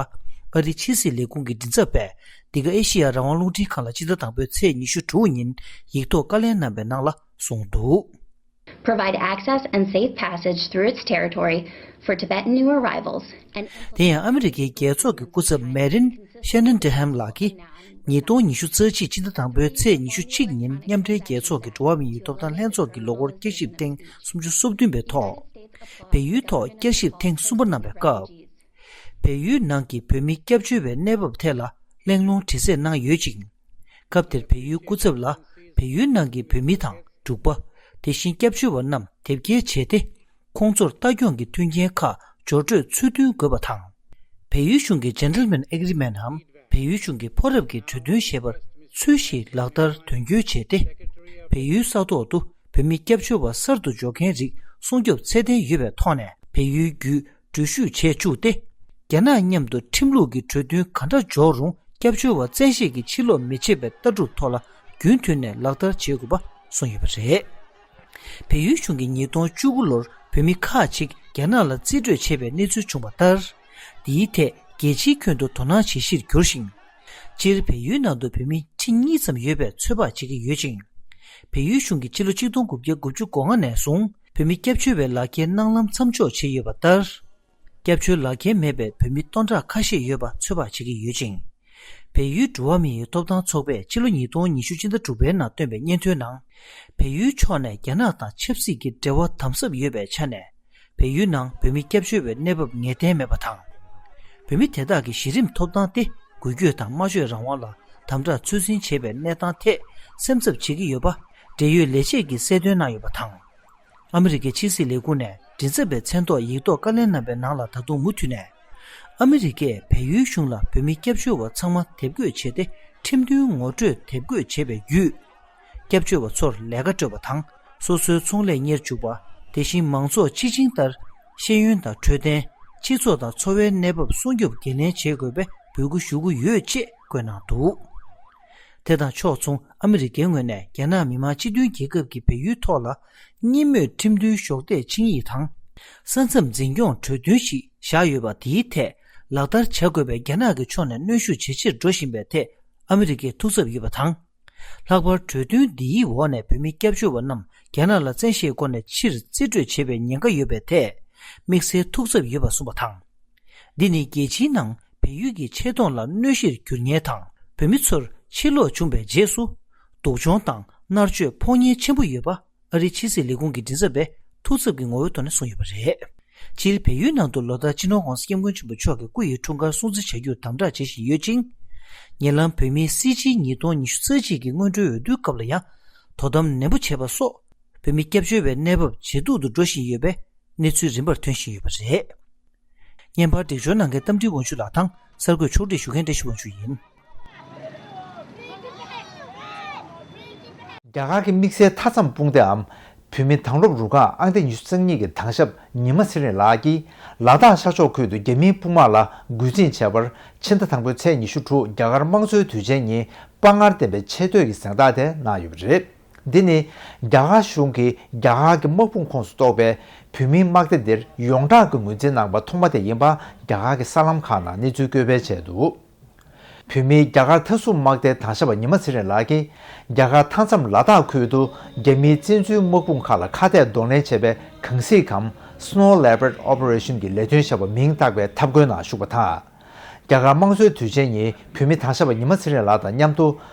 ཨ་རིའི་ཕྱི་སྲིད་ལས་ཁུངས་ཀྱི་མགྲིན་ཚབ་པས་འདི་ག་ཨེ་ཤེ་ཡ་རང་དབང་རླུང་འཕྲིན་ཁང་ལ་སྤྱི་ཟླ་དང་པོའི་ཚེས་ཉི་ཤུ་དྲུག་ཉིན་ཡིག་ཐོག་བཀའ་ལན་གནང་པའི་ནང་ལ་གསུངས་འདུག Provide access and safe passage through its territory for Tibetan new arrivals and དེ་ཡང་ཨ་མི་རི་ཀའི་རྒྱལ་ཚོགས་ཀྱི་སྐུ་ཚབ་མེ་རིན་ཤེ་ནན་ཏེ་ཧམ་ལགས་ཀྱིས་ཉིས་སྟོང་ཉི་ཤུ་རྩ་གཅིག་སྤྱི་ཟླ་དང་པོའི་ཚེས་ཉི་ཤུ་གཅིག་ཉིན་མཉམ་འབྲེལ་རྒྱལ་ཚོགས་ཀྱི་འགྲོ་བ་མིའི་ཐོབ་ཐང་ལྷན་ཚོགས་ཀྱི་ལོ་འཁོར་བསྐྱར་ཞིབ་ཐེངས་སུམ་ཅུ་སོ་བདུན་པའི་ཐོག་བལ་ཡུལ་ཐོག་བསྐྱར་ཞིབ་ཐེངས་གསུམ་པ་གནང་བའི་སྐབས། བལ་ཡུལ་ནང་གི་བོད་མི་སྐྱབས་བཅོལ་བའི་གནས་བབ་ཐད་ལ་ གླེང་སློང་དྲི་རྩད་གནང་ཡོད་ཅིང་། སྐབས་དེར་བལ་ཡུལ་སྐུ་ཚབ་ལ་བལ་ཡུལ་ནང་གི་བོད་མི་དང་འབྲུག་པ། དེ་བཞིན་སྐྱབས་བཅོལ་བ་རྣམས་དེབ་སྐྱེལ་བྱས་ཏེ། ཁོང་ཚོར་ལྟ་སྐྱོང་གི་མཐུན་རྐྱེན་ཁག་འབྱོར་སྤྲོད་ཚུལ་མཐུན་དགོས་པ་དང་། བལ་ཡུལ་གཞུང་གི་Gentleman Agreement་འམ་བལ་ཡུལ་གཞུང་གི་ཕོ་རབ་ཀྱི་གྲོས་མཐུན་ཞེས་པར་ཚུལ་བཞིན་ལག་བསྟར་དོན་འཁྱོལ་བྱས་ཏེ། བལ་ཡུལ་ས་ཐོག་ཏུ་བོད་མི་སྐྱབས་བཅོལ་བ་གསར་དུ་འབྱོར་མཁན་རིགས་སྲུང་སྐྱོབ་ཚད་ལྡན་ཡོད་པའི་ཐོག་ནས་བལ་ཡུལ་བརྒྱུད་འགྲུལ་བཞུད་བྱས་བཅུག་སྟེ། རྒྱ་ནག་མཉམ་དུ་ཁྲིམས་ལུགས་ཀྱི་གྲོས་མཐུན་ག་འདྲ་འཇོག་རུང་སྐྱབས་བཅོལ་བ་བཙན་ཤེད་ཀྱིས་ཕྱིར་ལོག་མི་བྱེད་པའི་ལྟ་གྲུབ་ཐོག་ལ་རྒྱུན་མཐུད་ནས་ལག་བསྟར་བྱེད་དགོས་པ་གསུངས་ཡོད་པ་རེད། བལ་ཡུལ་གཞུང་གིས་ཉིས་སྟོང་བཅུ་དགུ་ལོར་བོད་མི་ཁག་ཅིག་རྒྱ་ནག་ལ་རྩིས་སྤྲོད་བྱས་པའི་གནས་ཚུལ་བྱུང་བ་ལྟར། འདིའི་ཐད་རྒྱལ་སྤྱིའི་ཁྱོན་དུ་དོ་སྣང་བྱེད་གཞིར་གྱུར་ཞིང་། སྤྱིར་བལ་ཡུལ་ནང་དུ་བོད་མི་ཁྲི་གཉིས་ཙམ་ཡོད་པའི་ཚོད་དཔག་བྱེད་ཀྱི་ཡོད་ཅིང་། བལ་ཡུལ་གཞུང་གིས་ཕྱི་ལོ་ཆིག་སྟོང་དགུ་བརྒྱ་དགུ་བཅུ་གོ་ལྔ་ནས་བཟུང་བོད་མི་སྐྱབས་བཅོལ་བའི་ལག་འཁྱེར་གནང་ལམ་མཚམས་འཇོག་བྱས་ཡོད་པ་ལྟར། སྐྱབས་བཅོལ་ལག་འཁྱེར་མེད་པའི་བོད་མི་སྟོང་ཕྲག་ཁ་ཤས་ཡོད་པ་ཚོད་དཔག་བྱེད་ཀྱི་ཡོད་ཅིང་། བལ་ཡུལ་འགྲོ་བ་མིའི་ཐོབ་ཐང་ཚོགས་པས་ཕྱི་ལོ་ཉིས་སྟོང་ཉི་ཤུ་སྤྱི་ཟླ་དྲུག་པའི་ནང་བཏོན་པའི་སྙན་ཐོའི་ནང་། བལ་ཡུལ་ཕྱོགས་ནས་རྒྱ་ནག་དང་ཆབ་སྲིད་ཀྱི་འབྲེལ་བ་དམ་ཟབ་ཡོད་པའི་ཆ་ནས། བལ་ཡུལ་ནང་བོད་མི་སྐྱབས་བཅོལ་བའི་གནས་བབ་ངེས་གཏན་མེད་པ་དང་། བོད་མི་དེ་དག་གི་གཞི་རིམ་ཐོབ་ཐང་སྟེ་འགུལ་སྐྱོད་དང་སྨྲ་བརྗོད་རང་དབང་ལ་དམ་དྲག་ཚོད་འཛིན་བྱེད་པའི་གནས་སྟངས་ཐད་སེམས་འཚབ་བྱེད་ཀྱི་ཡོད་པ་འབྲེལ་ཡོད་ལས་བྱེད་ཀྱིས་གསལ་སྟོན་གནང་ཡོད་པ་དང་། ཨ་མི་རི་ཀའི་ཕྱི་སྲིད་ལས་ཁུངས་ནས་མགྲིན་ཚབ་པའི་མཚན་ཐོག་ཡིག་ཐོག་བཀའ་ལན་གནང་པའི་ནང་ལ་ད་དུང་མུ་མཐུད་ནས། ཨ་མི་རི་ཀས་བལ་ཡུལ་གཞུང་ལ་བོད་མི་སྐྱབས་བཅོལ་བ་ཚང་མ་དེབ་འགོད་བྱས་ཏེ་ཁྲིམས་མཐུན་ངོ་སྤྲོད་དེབ་འགོད་བྱས་པའི་བརྒྱུད། སྐྱབས་བཅོལ་བ་ཚོར་ལས་ཀ་སྤྲོད་པ་དང་སོ་སོའི་ཚོང་ལས་གཉེར་འཇུག་པ། དེ་བཞིན་མང་ཚོགས་སྤྱི་ཆིངས་ལྟར་ཤེས་ཡོན་དང་འཕྲོད་བསྟེན། སྤྱི་ཚོགས་དང་འཚོ་བའི་གནས་བབ་སྲུང་སྐྱོབ་འགན་ལེན་བྱེད་དགོས་པའི་འབོད་སྐུལ་ཞུ་གི་ཡོད་ཅེས་བཀོད་གནང་འདུག་དེ་དང་ཕྱོགས་མཚུངས་ཨ་མི་རི་ཀའི་ངོས་ནས་རྒྱ་ནག་མི་དམངས་སྤྱི་མཐུན་རྒྱལ་ཁབ་ཀྱི་བལ་ཡུལ་ཐོག་ལ་གཉིས་མོས་ཁྲིམས་མཐུན་གཞོགས་འདེགས་ཆིངས་ཡིག་དང་། ས་མཚམས་འཛིན་སྐྱོང་གྲོས་མཐུན་ཞིག་བཞག་ཡོད་པ་དེའི་ཐད་ལག་བསྟར་བྱ་དགོས་པའི་རྒྱ་ནག་གི་ཕྱོགས་ནས་གནོན་ཤུགས་ཇེ་ཆེར་འགྲོ་བཞིན་པའི་ཐད་ཨ་མི་རི་ཀས་ཐུགས་འཚབ་ཡོད་པ་དང་། ལྷག་པར་གྲོས་མཐུན་འདིའི་འོག་ནས་བོད་མི་སྐྱབས་བཅོལ་བ་རྣམས་རྒྱ་ནག་ལ་བཙན་ཤེད་སྒོ་ནས་ཕྱིར་རྩིས་སྤྲོད་བྱེད་པའི་ཉེན་ཁ་ཡོད་པའི་ཐད་དམིགས་བསལ་ཐུགས་འཚབ་ཡོད་པ་གསུངས་པ་དང་། འདི་ནི་རྒྱལ་སྤྱིའི་ནང་བལ་ཡུལ་གྱི་ཆེ་མཐོང་ལ་གནོད་གཞིར་འགྱུར་ཉེན་དང་བོད་མི་ཚོར་ཕྱིར་ལོག་བྱུང་བའི་རྗེས་སུ་སྡུག་སྦྱོང་དང་མནར་གཅོད་ཕོག་ཉེན་ཆེན་པོ་ཡོད་པ། ཨ་རིའི་ཕྱི་སྲིད་ལས་ཁུངས་ཀྱི་མགྲིན་ཚབ་པས་ཐུགས་འཚབ་ཀྱི་ངོ་བོའི་ཐོག་ནས་གསུངས་ཡོད་པ་རེད། སྤྱིར་བལ་ཡུལ་ནང་དུ་ལོ་ལྟར་སྤྱི་ནོར་༧གོང་ས་༧སྐྱབས་མགོན་ཆེན་པོ་མཆོག་གི་སྐུ་ཡི་འཁྲུངས་སྐར་སྲུང་བརྩི་བྱ་རྒྱུར་དམ་དྲག་བྱེད་བཞིན་ཡོད་ཅིང་། ཉེ་ལམ་བོད་མིའི་སྲིད་སྤྱིའི་ཉིས་སྟོང་ཉི་ཤུ་རྩ་གཅིག་གི་སྔོན་འགྲོའི་འོས་བསྡུའི་སྐབས་ལ་ཡང་དོ་དམ་ནན་པོ་བྱས་པ་སོགས་བོད་མི་སྐྱབས་བཅོལ་བའི་གནས་བབ་ཇེ་སྡུག་ཏུ་འགྲོ་བཞིན་ཡོད་པའི་གནས་ཚུལ་རིམ་པར་ཐོན་བཞིན་ཡོད་པ་རེད། བརྙན་པར་སྒྲིག་སྦྱོར་གནང་མཁན་རྟ་མགྲིན་དབང་ཕྱུག་ལགས་དང་གསར་འགོད་ཕྱོགས་སྒྲིག་ཞུ་མཁན་བཀྲ་ཤིས་དབང་ཕྱུག་ཡིན། རྒྱ་གར་གྱི་དམིགས་བསལ་མཐའ་མཚམས་དཔུང་སྡེའམ་བོད་མི་དྭང་སློབ་རུ་ཁག་ཨང་རྟགས་ཉི་ཤུ་རྩ་གཉིས་ཀྱི་དྭང་ཞབས་ཉི་མ་ཚེ་རིང་ལགས་ཀྱིས་ལ་དྭགས་ཤར་ཕྱོགས་ཁུལ་དུ་རྒྱ་མིའི་དཔུང་དམག་ལ་རྒོལ་འཛིང་བྱས་པར་ཕྱི་ཟླ་དང་པོའི་ཚེས་ཉི་ཤུ་དྲུག་རྒྱ་གར་དམངས་གཙོའི་དུས་ཆེན་ཉིན་དཔའ་ངར་ལྡན་པའི་ཆེ་བསྟོད་ཀྱི་གཟེངས་རྟགས་དེ་གནང་ཡོད་པ་རེད། འདི་ནི་རྒྱ་གར་གཞུང་གིས་རྒྱ་གར་གྱི་དམག་དཔུང་ཁོངས་སུ་གཏོགས་པའི་བོད་མིའི་དམག་སྡེ་འདིར་ཡོངས་གྲགས་ཀྱི་ངོས་འཛིན་གནང་པ་ཐོག་མ་དེ་ཡིན་པ་རྒྱ་གར་གྱི་གསར་ལམ་ཁག་ནང་གནས་ཚུལ་བཀོད་སྤེལ་བྱས་འདུག་བོད་མིའི་རྒྱ་གར་མཐའ་སྲུང་དམག་སྡེའི་དྭང་ཞབས་པ་ཉི་མ་ཚེ་རིང་ལགས་ཀྱིས་རྒྱ་གར་མཐའ་མཚམས་ལ་དྭགས་ཁུལ་དུ་རྒྱ་མིའི་བཙན་འཛུལ་དམག་དཔུང་ཁག་ལ་ཁ་གཏད་གདོང་ལེན་བྱས་པའི་གང་སྲིད་གམ་Snow Leopard Operation གྱི་ལས་དོན་བྱ་བ་མིང་བཏགས་པའི་འཐབ་རྒོལ་ནང་ཞུགས་པ་དང་། རྒྱ་གར་དམངས་གཙོའི་དུས་ཆེན་ཉིན་བོད་མི་དྭང་ཞབས་པ་ཉི་མ་ཚེ་རིང་ལགས་དང་མཉམ་དུ་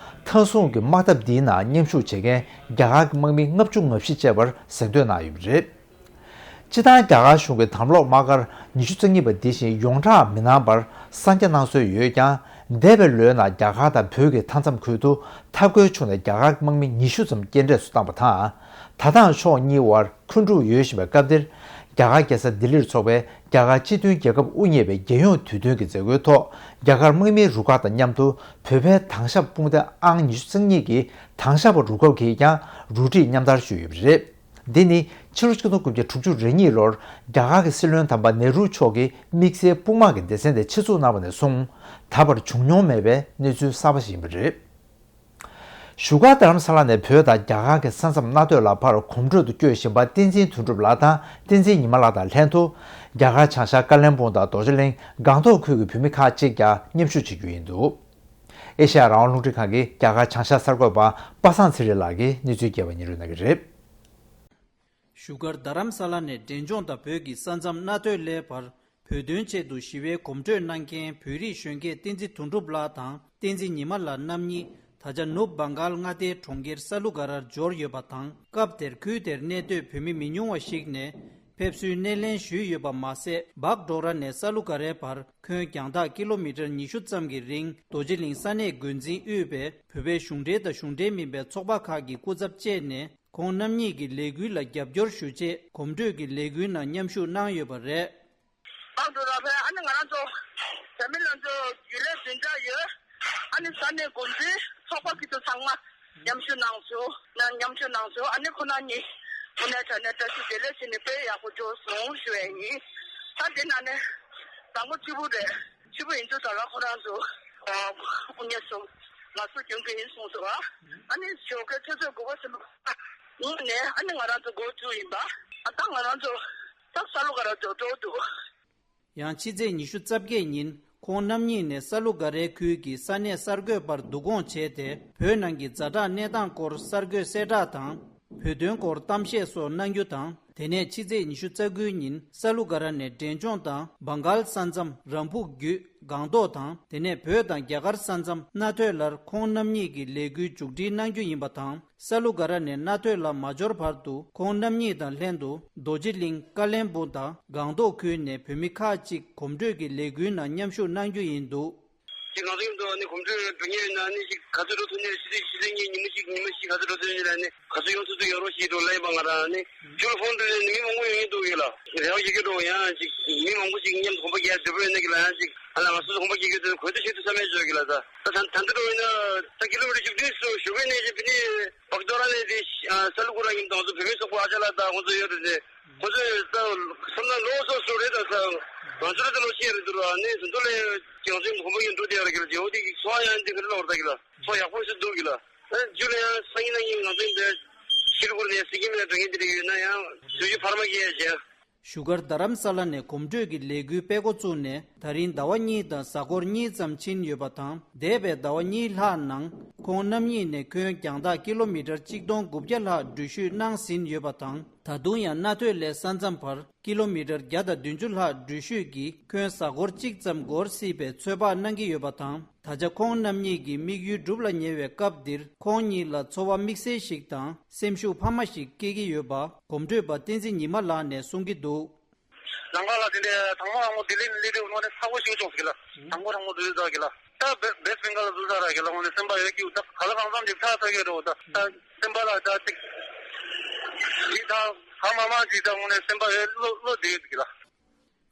མཐའ་སྲུང་གི་དམག་འཐབ་འདིའི་ནང་མཉམ་ཞུགས་བྱེད་མཁན་རྒྱ་གར་གྱི་དམག་མི་ལྔ་བཅུ་ང་བཞི་བཅས་པར་གཟེངས་བསྟོད་གནང་ཡོད་པ་རེད། སྤྱིར་བཏང་རྒྱ་གར་གཞུང་གི་དམ་ལོག་དམག་སྒར་ཉི་ཤུ་རྩ་གཉིས་པ་འདི་བཞིན་ཡོངས་གྲགས་མི་གནང་བར་གསར་རྒྱག་གནང་སྲོལ་ཡོད་ཀྱང་། འདས་པའི་ལོའི་ནང་རྒྱ་གར་དང་བོད་ཀྱི་མཐའ་མཚམས་ཁུལ་དུ་འཐབ་རྒོལ་བྱུང་ནས་རྒྱ་གར་གྱི་དམག་མི་ཉི་ཤུ་ཙམ་སྐྱེལ་འདྲེན་སུ་བཏང་པ་དང་། ད་ཐེངས་ཕྱོགས་གཉིས་དབར་འཁོན་འཁྲུག་ཡོད་བཞིན་པའི་སྐབས་འདིར། རྒྱ་གར་རྒྱལ་ས་ལྡི་ལིར་འཚོགས་པའི་རྒྱ་གར་སྤྱི་མཐུན་རྒྱལ་ཁབ་དབུ་བརྙེས་པའི་རྒྱལ་ཡོངས་དུས་སྟོན་གྱི་མཛད་སྒོའི་ཐོག་རྒྱ་གར་དམག་མིའི་རུ་ཁག་དང་མཉམ་དུ་བོད་པའི་དྭང་ཞབས་དཔུང་སྡེ་ཨང་ཉི་ཤུ་རྩ་གཉིས་ཀྱི་དྭང་ཞབས་པ་རུ་ཁག་གིས་ཀྱང་རུ་སྒྲིག་མཉམ་དར་ཞུས་ཡོད་པ་རེད། འདི་ནི་ཕྱི་ལོ་ཆིག་སྟོང་དགུ་བརྒྱ་དྲུག་ཅུ་རེ་གཉིས་ལོར་རྒྱ་གར་གྱི་སྲིད་བློན་དམ་པ་ནེ་རུ་མཆོག་གིས་དམིགས་བསལ་དཔུང་དམག་གི་སྡེ་ཚན་དེ་ཆེད་འཛུགས་གནང་བ་ནས་བཟུང་ད་བར་བྱུང་མྱོང་མེད་པའི་གནས་ཚུལ་གསར་པ་ཞིག་ཡིན་པ་རེད། བཞུགས་སྒར་རྡ་རམ་ས་ལ་ནས་བོད་དང་རྒྱ་གར་གྱི་ས་མཚམས་མནའ་སྟོད་ལ་ཕར་གོམ་བགྲོད་དུ་བསྐྱོད་བཞིན་པ་བསྟན་འཛིན་དོན་གྲུབ་ལགས་དང་བསྟན་འཛིན་ཉི་མ་ལགས་དང་ལྷན་དུ། རྒྱ་གར་བྱང་ཤར་ཀ་ལོན་སྦུག་དང་རྡོ་རྗེ་གླིང་སྒང་ཏོག་ཁུལ་གྱི་བོད་མི་ཁག་ཅིག་ཀྱང་མཉམ་ཞུགས་བྱེད་རྒྱུ་ཡིན་འདུག་ཨེ་ཤ་ཡ་རང་དབང་རླུང་འཕྲིན་ཁང་གི་རྒྱ་གར་བྱང་ཤར་གསར་འགོད་པ་པ་སངས་ཚེ་རིང་ལགས་ཀྱིས་གནས་ཚུལ་རྒྱས་པ་སྙན་སྒྲོན་གནང་གི་རེད། བཞུགས་སྒར་རྡ་རམ་ས་ལ་ནས་འབྲས་ལྗོངས་དང་བོད་ཀྱི་ས་མཚམས་མནའ་སྟོད་ལའི་བར་བོད་དོན་ཆེད་དུ་ཞི་བའི་གོམ་བགྲོད་གནང་མཁན་བོད་རིགས་གཞོན་སྐྱེས་བསྟན་འཛིན་དོན་གྲུབ་ལགས་དང་བསྟན་འཛིན་ཉི་མ་ལགས་རྣམ་གཉིས་ད་ཆ་ནུབ་བྷང་གཱལ་མངའ་སྡེའི་གྲོང་ཁྱེར་ས་ལུ་ག་རར་འབྱོར་ཡོད་པ་དང་། སྐབས་དེར་ཁུལ་དེར་གནས་སྡོད་བོད་མི་མི་ཉུང་བ་ཞིག་ནས་ ཕེབས་བསུའི་སྣེ་ལེན་ཞུས་ཡོད་པ་མ་ཟད། སྦག་ཌོག་ར་ནས་ས་ལུ་ག་རའི་བར་ཁྱོན་རྒྱང་ཐག་ཀི་ལོ་མི་ཊར་ཉི་ཤུ་ཙམ་གྱི་རིང་རྡོ་རྗེ་གླིང་ས་གནས་འགོ་འཛིན་དབུས་པའི་བོད་པའི་གཞུང་འབྲེལ་དང་གཞུང་འབྲེལ་མིན་པའི་ཚོགས་པ་ཁག་གི་སྐུ་ཚབ་བཅས་ནས། ཁོང་རྣམ་གཉིས་ཀྱི་ལས་འགུལ་ལ་རྒྱབ་སྐྱོར་ཞུ་ཆེད་གོམ་བགྲོད་ཀྱི་ལས་འགུལ་ནང་མཉམ་ཞུགས་གནང་ཡོད་པ་རེད། ཨང་དུ་ར་ཕེ་ཨ་ནི་ང་རང་ཚོ་བོད་མི་ལ་ཚོ་རྒྱུན་ལས་འཛིན་གྲྭ་ཡོད། ཨ་ནི་ས་གནས་འགོ་འཛིན་ཚོགས་པ་ཁྱི་ཚོ་ཚང་མ་མཉམ་ཞུགས་གནང་སོང་། ན་མཉམ་ཞུགས་གནང་སོང་། ཨ་ནི་ཁོ་ན་གཉིས་ཁོ་ནའི་དྲ་ནས་བཀྲ་ཤིས་བདེ་ལེགས་ཟེར་ནས་དཔེ་ཡག་པོ་འབྱོར་སོང་ཞུ་བ་ཡིན། ད་དེ་ན་ནས་དང་པོ་སྤྱི་བོ་རེད། སྤྱི་བོ་ཡིན་ཚུལ་དང་ལ་ཁོ་རང་ཚོ་དབུ་བརྙེས་སོང་། ང་ཚོ་རྒྱུན་གྱི་ཡིན་གསུངས་སོང་བ། ཨ་ནི་ཞོགས་ཀའི་ཆུ་ཚོད་དགུ་པ་ཟིན་པ་ངོས་ནས་ཨ་ནི་ང་རང་ཚོ་འགོ་བཙུགས་ཡིན་པ། ཨ་ད་ང་རང་ཚོ་ད་ས་ལུ་ག་ར་ཚོ་འགྲོ་འདུག་ཡང་ཕྱི་ཚེས་ཉི་ཤུ་རྩ་བརྒྱད་ཉིན་ཁོང་རྣམ་གཉིས་ནས་ས་ལུ་ག་རའི་ཁུལ་གྱི་ས་གནས་གསར་འགོད་པར་བསྡུ་སྐོང་བྱས་ཏེ། བོད་ནང་གི་ཛ་དྲག་གནས་སྟངས་སྐོར་གསར་འགོད་གསལ་བསྒྲགས་དང་། བོད་དོན་སྐོར་གཏམ་བཤད་སོགས་གནང་རྒྱུ་དང་། དེ་ནས་ཕྱི་ཚེས་ཉི་ཤུ་རྩ་དགུའི་ཉིན་ས་ལུ་ག་ར་ནས་འབྲས་ལྗོངས་དང་བང་གཱལ་ས་མཚམས་རམ་ཕུག་བརྒྱུད་སྒང་ཏོག་དང་། དེ་ནས་བོད་དང་རྒྱ་གར་ས་མཚམས་རྣ་ཐོས་ལར་ཁོང་རྣམ་གཉིས་ཀྱི་ལས་འགུལ་མཇུག་སྒྲིལ་གནང་རྒྱུ་ཡིན་པ་དང་། ས་ལུ་ག་ར་ནས་རྣ་ཐོས་ལ་མ་འབྱོར་བར་དུ་ཁོང་རྣམ་གཉིས་དང་ལྷན་དུ་རྡོ་རྗེ་གླིང་། ཀ་ལན་སྦུག་དང་སྒང་ཏོག་ཁུལ་ནས་བོད་མི་ཁག་ཅིག་གོམ་བགྲོད་ཀྱི་ལས་འགུལ་ནང་མཉམ་ཞུགས་གནང་རྒྱུ་ཡིན་འདུག་ཅིག་ང་ཚོ་ཡོད་དོ་ནི་གོམ་བགྲོད་འགྲོ་མཁན་ཡོད་ན་ནི་ཅིག་ག་ཚོད་འགྲོ་ཐུབ་ནི་རེད། ཕྱི་ཚེས་ཕྱི་ཚེས་གཉིས་ཉི་མ་ཞིག་ཉི་མ་ཞིག་ག་ཚོད་འགྲོ་ཐུབ་ནི་རེད་ནི་ག་ཚོད་ཡོང་ཐུབ་ཐུབ་ཡོང་རོགས་ཞེས་འགྲོ་ལབ་ཡིན་པ། ང་རང་ནི་ཁྱོད་ལ་ཕོན་འགྲོ་ནི་མི་མང་པོ་ཡོང་ཡིན་འདུག་གི་ལ། རེ་བ་ཡོད་ཀྱི་འགྲོ། ཡང་ཅིག་མི་མང་པོ་ཞིག་མཉམ་དུ་གོམ་པ་རྒྱག་འདོད་པ་ཡོད་ན་གི་ལ། ཡང་ཅིག་ཨ་ལ་ང་ཚོ་གོམ་པ་རྒྱག་རྒྱུ་དེ་གོ་ཚོད་ཤིན་ཏུ་བསམ་ཡས་བྱོས་གི་ལ། ད་ད་ད་འདི་འགྲོ་ཡིན་ན་ད་ཀི་ལོ་མི་ཊར་བཅུ་བདུན་སོ་ཞོགས་པའི་གནས་ཀྱི་བི་ནི་སྦག་ཌོག་ར་ནས་དེ་ས་ལུ་གུ་ར་ཡིན་དང་ཚོ་བོད་མི་སོག་པོ་ཨ་ཅག་ལགས་དང་ཁོང་ཚོ་ཡོད་རེད་དེ། ཁོ་ཚོས་ད་བསམ་ན་ལོ་སོ་སོ་རེད། ད་ས་ང་ཚོ་རེད་ད་ལོ་ཤེས་རེད་འདུག་ར། ནི་དེ་ཚོ་ལས་ཀྱང་ཚོད་གོམ་པ་ཡིན་འགྲོ་དེ་ཡོད་ར་གི་ལ། དེ་འོ་དེ་གི་ཚོ་ཡང་འདི་ག་རེ་ལོ་ར་ད་གི་ལ་ཚོ་ཡག་པོ་ཞིག་འདུག་གི་ལ། ཨ་ཇུ་ལ་ཡང་སང་ཉིན་གནངས་ཉིན་ང་ཚོ་འདི་ཤི་ལུ་གུར་ནས་སི་ཀིམ་ལ་འགྲོ་མཁན་དེ་རིགས་ཡོད་ན་ཡང་དུས་ཚོད་འཕར་མ་སྐྱེལ་བྱས། བཞུགས་སྒར་རྡ་རམ་ས་ལ་ནས་གོམ་བགྲོད་ཀྱི་ལས་འགུལ་སྤེལ་འགོ་བཙུགས་ནས་ད་རིང་ཟླ་བ་གཉིས་དང་གཟའ་འཁོར་གཉིས་ཙམ་ཕྱིན་ཡོད་པ་དང་། འདས་པའི་ཟླ་བ་གཉིས་ལྷག་ནང་ཁོང་རྣམ་གཉིས་ནས་ཁྱོན་རྒྱང་ཐག་ཀི་ལོ་མི་ཊར་གཅིག་སྟོང་དགུ་བརྒྱ་ལྷག་འགྲུལ་བཞུད་གནང་ཟིན་ཡོད་པ་དང་། ད་དུང་ཡང་རྣ་ཐོས་ལས་ས་མཚམས་བར་ཀི་ལོ་མི་ཊར་བརྒྱ་དང་བདུན་ཅུ་ལྷག་འགྲུལ་བཞུད་ཀྱིས་ཁྱོན་གཟའ་འཁོར་གཅིག་ཙམ་འགོར་སྲིད་པའི་ཚོད་དཔག་གནང་གི་ཡོད་པ་དང་། ད་ཆ་ཁོང་རྣམ་གཉིས་ཀྱི་དམིགས་ཡུལ་འགྲུབ་ལ་ཉེ་བའི་སྐབས་འདིར་ཁོང་གཉིས་ལ་ཚོར་བ་དམིགས་བསལ་ཞིག་དང་སེམས་ཤུགས་འཕར་མ་ཞིག་སྐྱེ་གི་ཡོད་པ་གོམ་བགྲོད་པ་བསྟན་འཛིན་ཉི་མ་ལགས་ནས་གསུང་གི་འདུག་ལམ་ཁ་ལ་དེ་འདྲའི་དང་པོ་དང་པོ་ལྡི་ལི་ནས་སླེབས་དུས་དངོས་གནས་ཚ་པོ་ཞིག་བྱུང་ཟེར་གི་ལ། དང་པོ་དང་པོ་ལྡི་ལི་ཚ་གི་ལ། ད་བེ་བེ་སི་ཊི་བེང་གལ་ལ་འཛུལ་ཚར་ར་གི་ལ། དངོས་གནས་སེམས་པ་ཡོད་ཀྱི་ད་ག་ལ་གང་འཚམ་ཅིག་ཚ་ཚ་གི་འགྲོ། ད་ད་སེམས་པ་ལ་ད་ཅིག་ཅིག་ད་ག་མ་མ་ཅིག་ད་དངོས་གནས་སེམས་པ་ཡོད་བློ་བློ་བདེ་ཡོད་གི་ལ།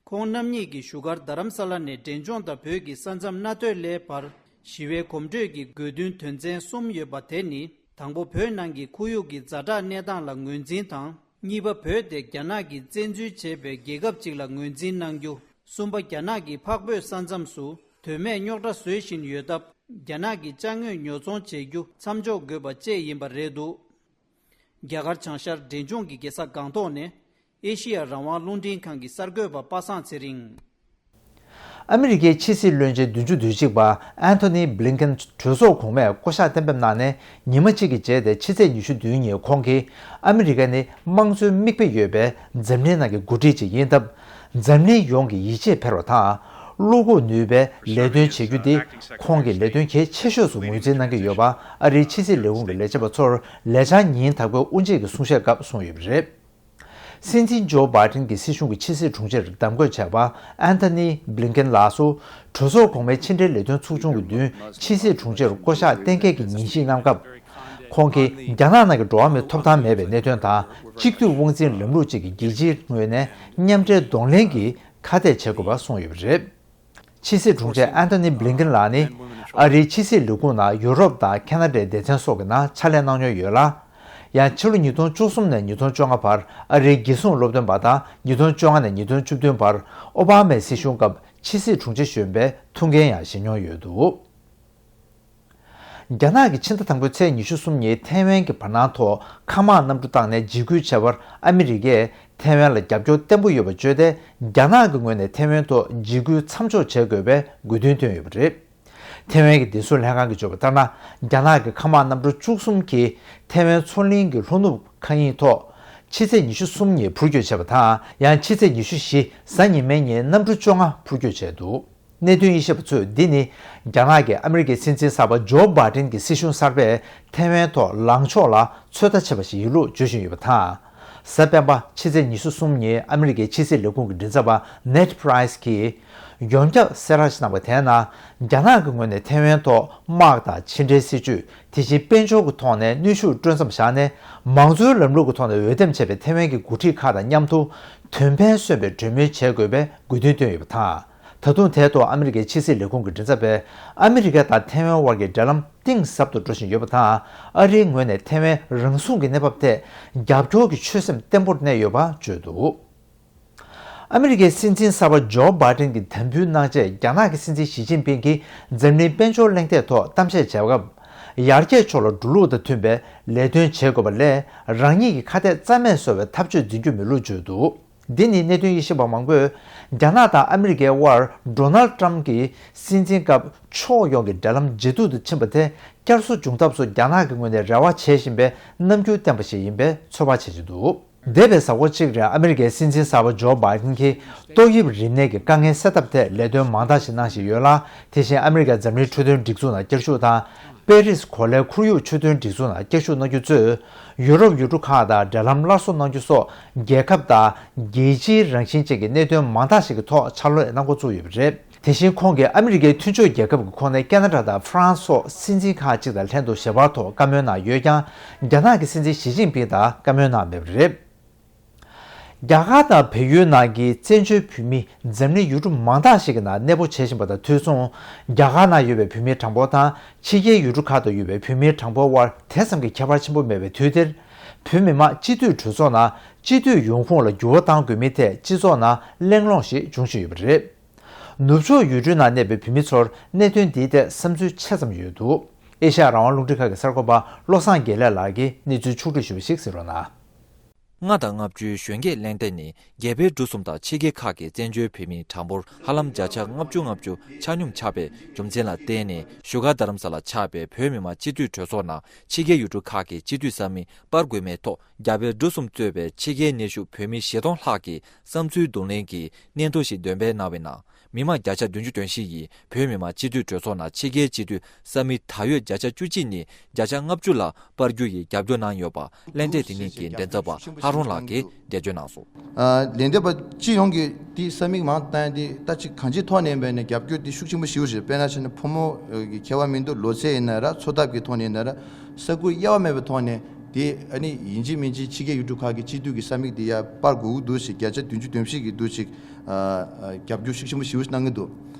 ཁོང་རྣམ་གཉིས་ཀྱིས་བཞུགས་སྒར་རྡ་རམ་ས་ལ་ནས་འབྲས་ལྗོངས་དང་བོད་ཀྱི་ས་མཚམས་རྣ་ཐོས་ལའི་བར་ཞི་བའི་གོམ་བགྲོད་ཀྱི་དགོས་འདུན་དོན་ཚན་གསུམ་ཡོད་པ། དེ་ནི་དང་པོ་བོད་ནང་གི་ཁོར་ཡུག་གི་ཛ་དྲག་གནས་སྟངས་ལ་ངོས་འཛིན་དང་། གཉིས་པ་བོད་དེ་རྒྱ་ནག་གིས་བཙན་འཛུལ་བྱས་པའི་རྒྱལ་ཁབ་ཅིག་ལ་ངོས་འཛིན་གནང་རྒྱུ། གསུམ་པ་རྒྱ་ནག་གིས་འཕགས་བོད་ས་མཚམས་སུ་དོན་མེད་རྙོག་དྲ་བཟོས་བཞིན་ཡོད་སྟབས། རྒྱ་ནག་གི་ཅ་དངོས་ཉོ་ཚོང་བྱེད་རྒྱུ་མཚམས་འཇོག་དགོས་པ་བཅས་ཡིན་པ་རེད་འདུག་རྒྱ་གར་བྱང་ཤར་འབྲས་ལྗོངས་ཀྱི་རྒྱལ་ས་སྒང་ཏོག་ནས་ཨེ་ཤེ་ཡ་རང་དབང་རླུང་འཕྲིན་ཁང་གི་གསར་འགོད་པ་པ་སངས་ཚེ་རིང་། ཨ་མི་རི་ཀའི་ཕྱི་སྲིད་བློན་ཆེན་བདུན་ཅུ་དོན་གཅིག་པ་ཨན་ཐོ་ནི་བྷི་ལིན་ཀེན་གྲོས་ཚོགས་གོང་མས་བསྐོ་བཞག་གཏན་འབེབས་གནང་ནས་ཉི་མ་གཅིག་གི་རྗེས་ཏེ་ཕྱི་ཚེས་ཉི་ཤུ་བདུན་ཉིན་ཁོང་གིས་ཨ་མི་རི་ཀ་ནི་དམངས་གཙོའི་མིག་དཔེ་ཡོད་པའི་འཛམ་གླིང་ནང་གི་འགོ་ཁྲིད་ཅིག་ཡིན་སྟབས། འཛམ་གླིང་ཡོངས་ཀྱི་ཡིད་ཆེས་འཕེར་བ་དང་། བློ་ཁོག་ནུས་པའི་ལས་དོན་བྱེད་རྒྱུ་འདི་ཁོང་གི་ལས་དོན་གལ་ཆེ་ཤོས་སུ་ངོས་འཛིན་གནང་གི་ཡོད་པ། ཨ་རིའི་ཕྱི་སྲིད་ལས་ཁུངས་ཀྱི་ལས་བྱེད་པ་ཚོར་ལས་འཆར་ཉིན་དང་པོའི་དབུ་འབྱེད་ཀྱི་གསུང་བཤད་སྐབས་གསུངས་ཡོད་པ་རེད། སྲིད་འཛིན་ཇོ་བྷའི་ཌེན་གྱི་སྲིད་གཞུང་གི་ཕྱི་སྲིད་དྲུང་ཆེར་གདམ་བསྐོས་བྱས་པ་ཨན་ཐོ་ནི་བྷི་ལིན་ཀེན་ལགས་སུ་གྲོས་ཚོགས་གོང་མའི་ཕྱི་འབྲེལ་ལས་དོན་ཚོགས་ཆུང་གི་མདུན་ཕྱི་སྲིད་དྲུང་ཆེར་བསྐོ་བཞག་གཏན་འཁེལ་གྱི་ཉིན་ཞིག་གནང་སྐབས། ཁོང་གིས་རྒྱ་ནག་ནང་གི་འགྲོ་བ་མིའི་ཐོབ་ཐང་མེད་པའི་གནད་དོན་དང་གཅིག་སྡུད་དབང་འཛིན་ལམ་ལུགས་བཅས་ཀྱི་རྒྱལ་སྤྱིའི་ངོས་ནས་མཉམ་འབྲེལ་གདོང་ལེན་གྱིས་ཁ་གཏད་བྱེད་དགོས་པ་གསུངས་ཡོད་པ་རེད། ཕྱི་སྲིད་དྲུང་ཆེ་ཨན་ཐོ་ནི་བྷི་ལིན་ཀེན་ལགས་ནི་ཨ་རིའི་ཕྱི་སྲིད་ལས་ཁུངས་ནང་ཡུ་རོབ་དང་ཁ་ན་ཌའི་སྡེ་ཚན་སོགས་ཀྱི་ནང་ཕྱག་ལས་གནང་མྱོང་ཡོད་ལ། ཡང་ཕྱི་ལོ་ཉིས་སྟོང་བཅུ་གསུམ་ནས་ཉིས་སྟོང་བཅོ་ལྔ་བར་ཨ་རིའི་རྒྱལ་སྲུང་སློབ་སྟོན་པ་དང་ཉིས་སྟོང་བཅོ་ལྔ་ནས་ཉིས་སྟོང་བཅུ་བདུན་བར་ཨོ་བྷ་མའི་སྲིད་གཞུང་སྐབས་ཕྱི་སྲིད་དྲུང་ཆེ་གཞོན་པའི་ཐུགས་འགན་ཡང་བཞེས་མྱོང་ཡོད་འདུག་རྒྱ་ནག་གིས་ཕྱི་ཟླ་དང་པོའི་ཚེས་ཉི་ཤུ་གསུམ་ཉིན་ཐའེ་ཝན་གྱི་བར་སྣང་ཐོག་མཁའ་དམག་གནམ་གྲུ་བཏང་ནས་འཇིགས་སྐུལ་བྱས་པར་ཨ་མི་རི་ཀས་ཐའེ་ཝན་ལ་རྒྱབ་སྐྱོར་བརྟན་པོ་ཡོད་པ་བརྗོད་དེ། རྒྱ་ནག་གི་ངོས་ནས་ཐའེ་ཝན་ཐོག་འཇིགས་སྐུལ་མཚམས་འཇོག་བྱེད་དགོས་པའི་དགོས་འདུན་བཏོན་ཡོད་པ་རེད། ཐའེ་ཝན་གྱི་བདེ་སྲུང་ལྷན་ཁང་གིས་བརྗོད་པ་ལྟར་ན། རྒྱ་ནག་གི་མཁའ་དམག་གནམ་གྲུ་བཅུ་གསུམ་གྱིས་ཐའེ་ཝན་མཚོ་གླིང་གི་ལྷོ་ནུབ་མཁའ་དབྱིངས་ཐོག་ཕྱི་ཚེས་ཉི་ཤུ་གསུམ་ཉིན་འཕུར་སྐྱོད་བྱས་པ་དང་། ཡང་ཕྱི་ཚེས་ཉི་ཤུ་བཞི་གཟའ་ཉི་མའི་ཉིན་གནམ་གྲུ་བཅོ་ལྔ་འཕུར་སྐྱོད་བྱས་འདུག་གནད་དོན་དབྱེ་ཞིབ་པ་ཚོས་འདི་ནི་རྒྱ་ནག་གི་ཨ་མི་རི་ཀའི་སྲིད་འཛིན་གསར་པ་ཇོ་བྷའི་ཌེན་གྱི་སྲིད་གཞུང་གསར་པས་ཐའེ་ཝན་ཐོག་ལངས་ཕྱོགས་ལ་ཚོད་ལྟ་བྱས་པ་ཞིག་ཡིན་ལུགས་བརྗོད་བཞིན་ཡོད་པ་དང་ གཟའ་སྤེན་པ་ཕྱི་ཚེས་ཉི་ཤུ་གསུམ་ཉིན་ཨ་མི་རི་ཀའི་ཕྱི་སྲིད་ལས་ཁུངས་ཀྱི་མགྲིན་ཚབ་པ་ནེད་པྲའི་སི་གིས་ཡོངས་ཁྱབ་གསལ་བསྒྲགས་ཤིག་གནང་བ་དེའི་ནང་། རྒྱ་ནག་གི་ངོས་ནས་ཐེ་ཝན་ཐོག་དམག་དང་ཕྱི་འབྲེལ་སྲིད་ཇུས། དེ་བཞིན་དཔལ་འབྱོར་གྱི་ཐོག་ནས་གནོན་ཤུགས་སྤྲོད་མཚམས་བཞག་ནས། མང་གཙོའི་ལམ་ལུགས་ཀྱི་ཐོག་ནས་འོས་འདེམས་བྱས་པའི་ཐེ་ཝན་གྱི་འགོ་ཁྲིད་ཁག་དང་མཉམ་དུ་དོན་ཕན་སོན་པའི་གྲོས་མོལ་བྱེད་དགོས་པའི་དགོས་འདུན་བཏོན་ཡོད་པ་དང་། ད་དུང་དེའི་ཐོག་ཨ་མི་རི་ཀའི་ཕྱི་སྲིད་ལས་ཁུངས་ཀྱི་མགྲིན་ཚབ་པས། ཨ་མི་རི་ཀ་དང་ཐེ་ཝན་དབར་གྱི་འབྲེལ་ལམ་གཏིང་ཟབ་ཏུ་འགྲོ་བཞིན་ཡོད་པ་དང་། ཨ་རིའི་ངོས་ནས་ཐེ་ཝན་རང་སྲུང་གི་གནས་བབ་ཐད་རྒྱབ་སྐྱོར་གྱི་ཆོད་སེམས་བརྟན་པོར་གནས་ཡོད་པ་བརྗོད་འདུག་ཨ་མི་རི་ཀའི་སྲིད་འཛིན་གསར་པ་ཇོ་བྷའི་ཏིན་གྱིས་དམ་འབུལ་གནང་རྗེས། རྒྱ་ནག་གི་སྲིད་འཛིན་ཞི་ཅིན་ཕིང་གིས་འཛམ་གླིང་དཔལ་འབྱོར་གླེང་སྟེགས་ཐོག་གཏམ་བཤད་བྱས་སྐབས། ཡར་རྒྱས་ཕྱོགས་ལ་འགྲོ་ལུགས་དང་མཐུན་པའི་ལས་དོན་བྱེད་དགོས་པ་ལས། རང་ཉིད་ཀྱི་ཁ་གཏད་རྩ་མེད་བཟོ་བའི་ཐབས་ཇུས་འཛིན་རྒྱུ་མིན་ལུགས་བརྗོད་འདུག་འདི་ནི་གནད་དོན་དབྱེ་ཞིབ་པ་མང་པོས། རྒྱ་ནག་དང་ཨ་མི་རི་ཀའི་དབར་ཌོ་ནལ་ཏྲམ་གྱི་སྲིད་འཛིན་སྐབས་ཕྱོགས་ཡོངས་ཀྱི་འབྲེལ་ལམ་ཇེ་སྡུག་ཏུ་ཕྱིན་པ་དེ་བསྐྱར་གསོ་འབྱུང་ཐབས་སུ་རྒྱ་ནག་གི་ངོས་ནས་རེ་བ་བྱེད་བཞིན་པའི་རྣམ་འགྱུར་བསྟན་པ་ཞིག་ཡིན་པའི་ཚོད་དཔག་བྱེད་ཀྱི་འདུག་འདས་པའི་གཟའ་འཁོར་གཅིག་རིང་ཨ་མི་རི་ཀའི་སྲིད་འཛིན་གསར་པ་ཇོ་བྷའི་ཏིན་གྱིས་ཏོག་དབྱིབས་རིམས་ནད་ཀྱི་དཀའ་ངལ་སེལ་ཐབས་ཐད་ལས་དོན་མང་དག་ཞིག་གནང་བཞིན་ཡོད་ལ། དེ་བཞིན་ཨ་མི་རི་ཀ་འཛམ་གླིང་འཕྲོད་བསྟེན་སྒྲིག་འཛུགས་ནང་བསྐྱར་ཞུགས་དང་། པེ་རིས་གོ་ལའི་ཁོར་ཡུག་ཆོད་དོན་སྒྲིག་འཛུགས་ནང་བསྐྱར་ཞུགས་གནང་རྒྱུ་གཙོས། ཡུ་རོབ་ཡུལ་གྲུ་ཁག་དང་འབྲེལ་ལམ་སླར་གསོ་གནང་རྒྱུ་སོགས་རྒྱལ་ཁབ་དང་རྒྱལ་སྤྱིའི་རང་བཞིན་ཅན་གྱི་གནད་དོན་མང་དག་ཞིག་གི་ཐོག་ཕྱག་ལས་གནང་འགོ་བཙུགས་ཡོད་པ་རེད། དེ་བཞིན་ཁོང་གིས་ཨ་མི་རི་ཀའི་མཐུན་ཕྱོགས་རྒྱལ་ཁབ་ཀྱི་ཁོངས་ནས་ཁེ་ན་ཌ་དང་ཧྥ་རན་སི་སོགས་སྲིད་འཛིན་ཁག་ཅིག་དང་ལྷན་དུ་ཞལ་པར་ཐོག་བཀའ་མོལ་གནང་ཡོད་ཀྱང་། རྒྱ་ནག་གི་སྲིད་འཛིན་ཞི་ཅིན་ཕིང་དང་བཀའ་མོལ་གནང་མེད་པ་རེད། རྒྱ་གར་དང་བལ་ཡུལ་ནང་གི་བཙན་བྱོལ་བོད་མི་འཛམ་གླིང་ཡུལ་གྲུ་མང་དག་ཞིག་གི་ནང་གནས་སྤོ་བྱེད་བཞིན་པ་དང་དུས་མཚུངས། རྒྱ་གར་ནང་ཡོད་པའི་བོད་མིའི་གྲངས་འབོར་དང་ཕྱི་རྒྱལ་ཡུལ་གྲུ་ཁག་ཏུ་ཡོད་པའི་བོད་མིའི་གྲངས་འབོར་དབར་དེ་ཙམ་གྱི་ཁྱད་པར་ཆེན་པོ་མེད་པའི་དུས་འདིར། བོད་མི་མང་སྤྱི་འཐུས་གྲོས་ཚོགས་ནང་སྤྱི་འཐུས་ཡོང་ཁུངས་ལ་འགྱུར་བ་གཏང་དགོས་མིན་ཐད་སྤྱི་ཚོགས་ནང་གླེང་སློང་ཞིག་འབྱུང་བཞིན་ཡོད་པ་རེད། ནུབ་ཕྱོགས་ཡུལ་གྲུའི་ནང་གནས་པའི་བོད་མི་ཚོར་གནད་དོན་འདིའི་ཐད་བསམ་ཚུལ་ཆེ་ཙམ་ཡོད་འདུག་ཨེ་ཤ་ཡ་རང་དབང་རླུང་འཕྲིན་ཁང་གི་གསར་འགོད་པ་བློ་བཟང་དགེ་ལེགས་ལགས་ཀྱིས་གནས་ཚུལ་ཕྱོགས་བསྒྲིགས་ཞུས་པ་ཞིག་གསན་རོགས་གནང་། ལྔ་དང་ལྔ་བཅུའི་གཞོན་སྐྱེས་གླེང་སྟེགས་ནི་རྒྱ་བལ་འབྲུག་གསུམ་དང་ཕྱི་རྒྱལ་ཁག་གི་བཙན་བྱོལ་བོད་མིའི་གྲངས་འབོར་ཧ་ལམ་བརྒྱ་ཆ་ལྔ་བཅུ་ལྔ་བཅུ་ཆ་སྙོམས་ཆགས་པའི་རྒྱུ་མཚན་ལ་བརྟེན་ནས། བཞུགས་སྒར་རྡ་རམ་ས་ལ་ཆགས་པའི་བོད་མི་མང་སྤྱི་འཐུས་གྲོས་ཚོགས་ནང་ཕྱི་རྒྱལ་ཡུལ་གྲུ་ཁག་གི་སྤྱི་འཐུས་ས་མིག་སྤར་དགོས་མིན་ཐོག་རྒྱ་བལ་འབྲུག་གསུམ་གཙོས་པའི་ཕྱི་རྒྱལ་གནས་བཞུགས་བོད་མི་བཞི་སྟོང་ལྷག་གིས་བསམ་ཚུལ་བསྡུ་ལེན་གྱི་སྙན་ཐོ་ཞིག་འདོན་སྤེལ་གནང་བའི་ནང་། མི་མང་བརྒྱ་ཆ་བདུན་ཅུ་དོན་བཞི་ཡིས་བོད་མི་མང་སྤྱི་འཐུས་གྲོས་ཚོགས་ནང་ཕྱི་རྒྱལ་སྤྱི་འཐུས་ས་མིག་ད་ཡོད་བརྒྱ་ཆ་བཅུ་གཅིག་ནས་བརྒྱ་ཆ་ལྔ་བཅུ་ལ་སྤར་རྒྱུ་ཡི་རྒྱབ་སྐྱོར་གནང་ཡོད་པ་གླེང་སྟེགས་དེ་ཉིད་ཀྱི་མགྲིན་ཚབ་པ་ལྷ་རོང་ལགས་ཀྱིས་འགྲེལ་བརྗོད་གནང་སོང་། ཨ། ལན་འདེབས་པ་སྤྱི་ཡོངས་ཀྱི་དེ་ས་མིག་མང་བཏང་ཡ་དེ་ད་ཅིག་གང་ཅིའི་ཐོག་ནས་ཡིན་པ་ཡིན་ན་རྒྱབ་སྐྱོར་དེ་ཤུགས་ཆེན་པོ་ཞིག་རེད། དཔེར་ན་ཆ་ནས་ཕོ་མོ་གི་ཁྱད་པར་མི་འདུག་ལོ་ཚད་ཡིན་ན་ར་འཚོ་ཐབས་ཀྱི་ཐོག་ནས་ཡིན་ན་ར་ས་ཁུལ་དབྱེ་བ་མེད་པའི་ཐོག་ནས་དེ་ཨ་ནི་ཡིན་གཅིག་མིན་གཅིག་ཕྱི་རྒྱལ་ཡུལ་གྲུ་ཁག་གི་སྤྱི་འཐུས་ཀྱི་ས་མིག་དེ་ཡར་སྤར་དགོས་ཀྱི་འདུག་ཞེས་བརྒྱ་ཆ་བདུན་ཅུ་དོན་བཞི་གི་འདུག་ཅིག་ཨ། ཨ། རྒྱབ་སྐྱོར་ཤུགས་ཆེན་པོ་ཞེ་པོ་ཅིག་གནང་གི་འདུག་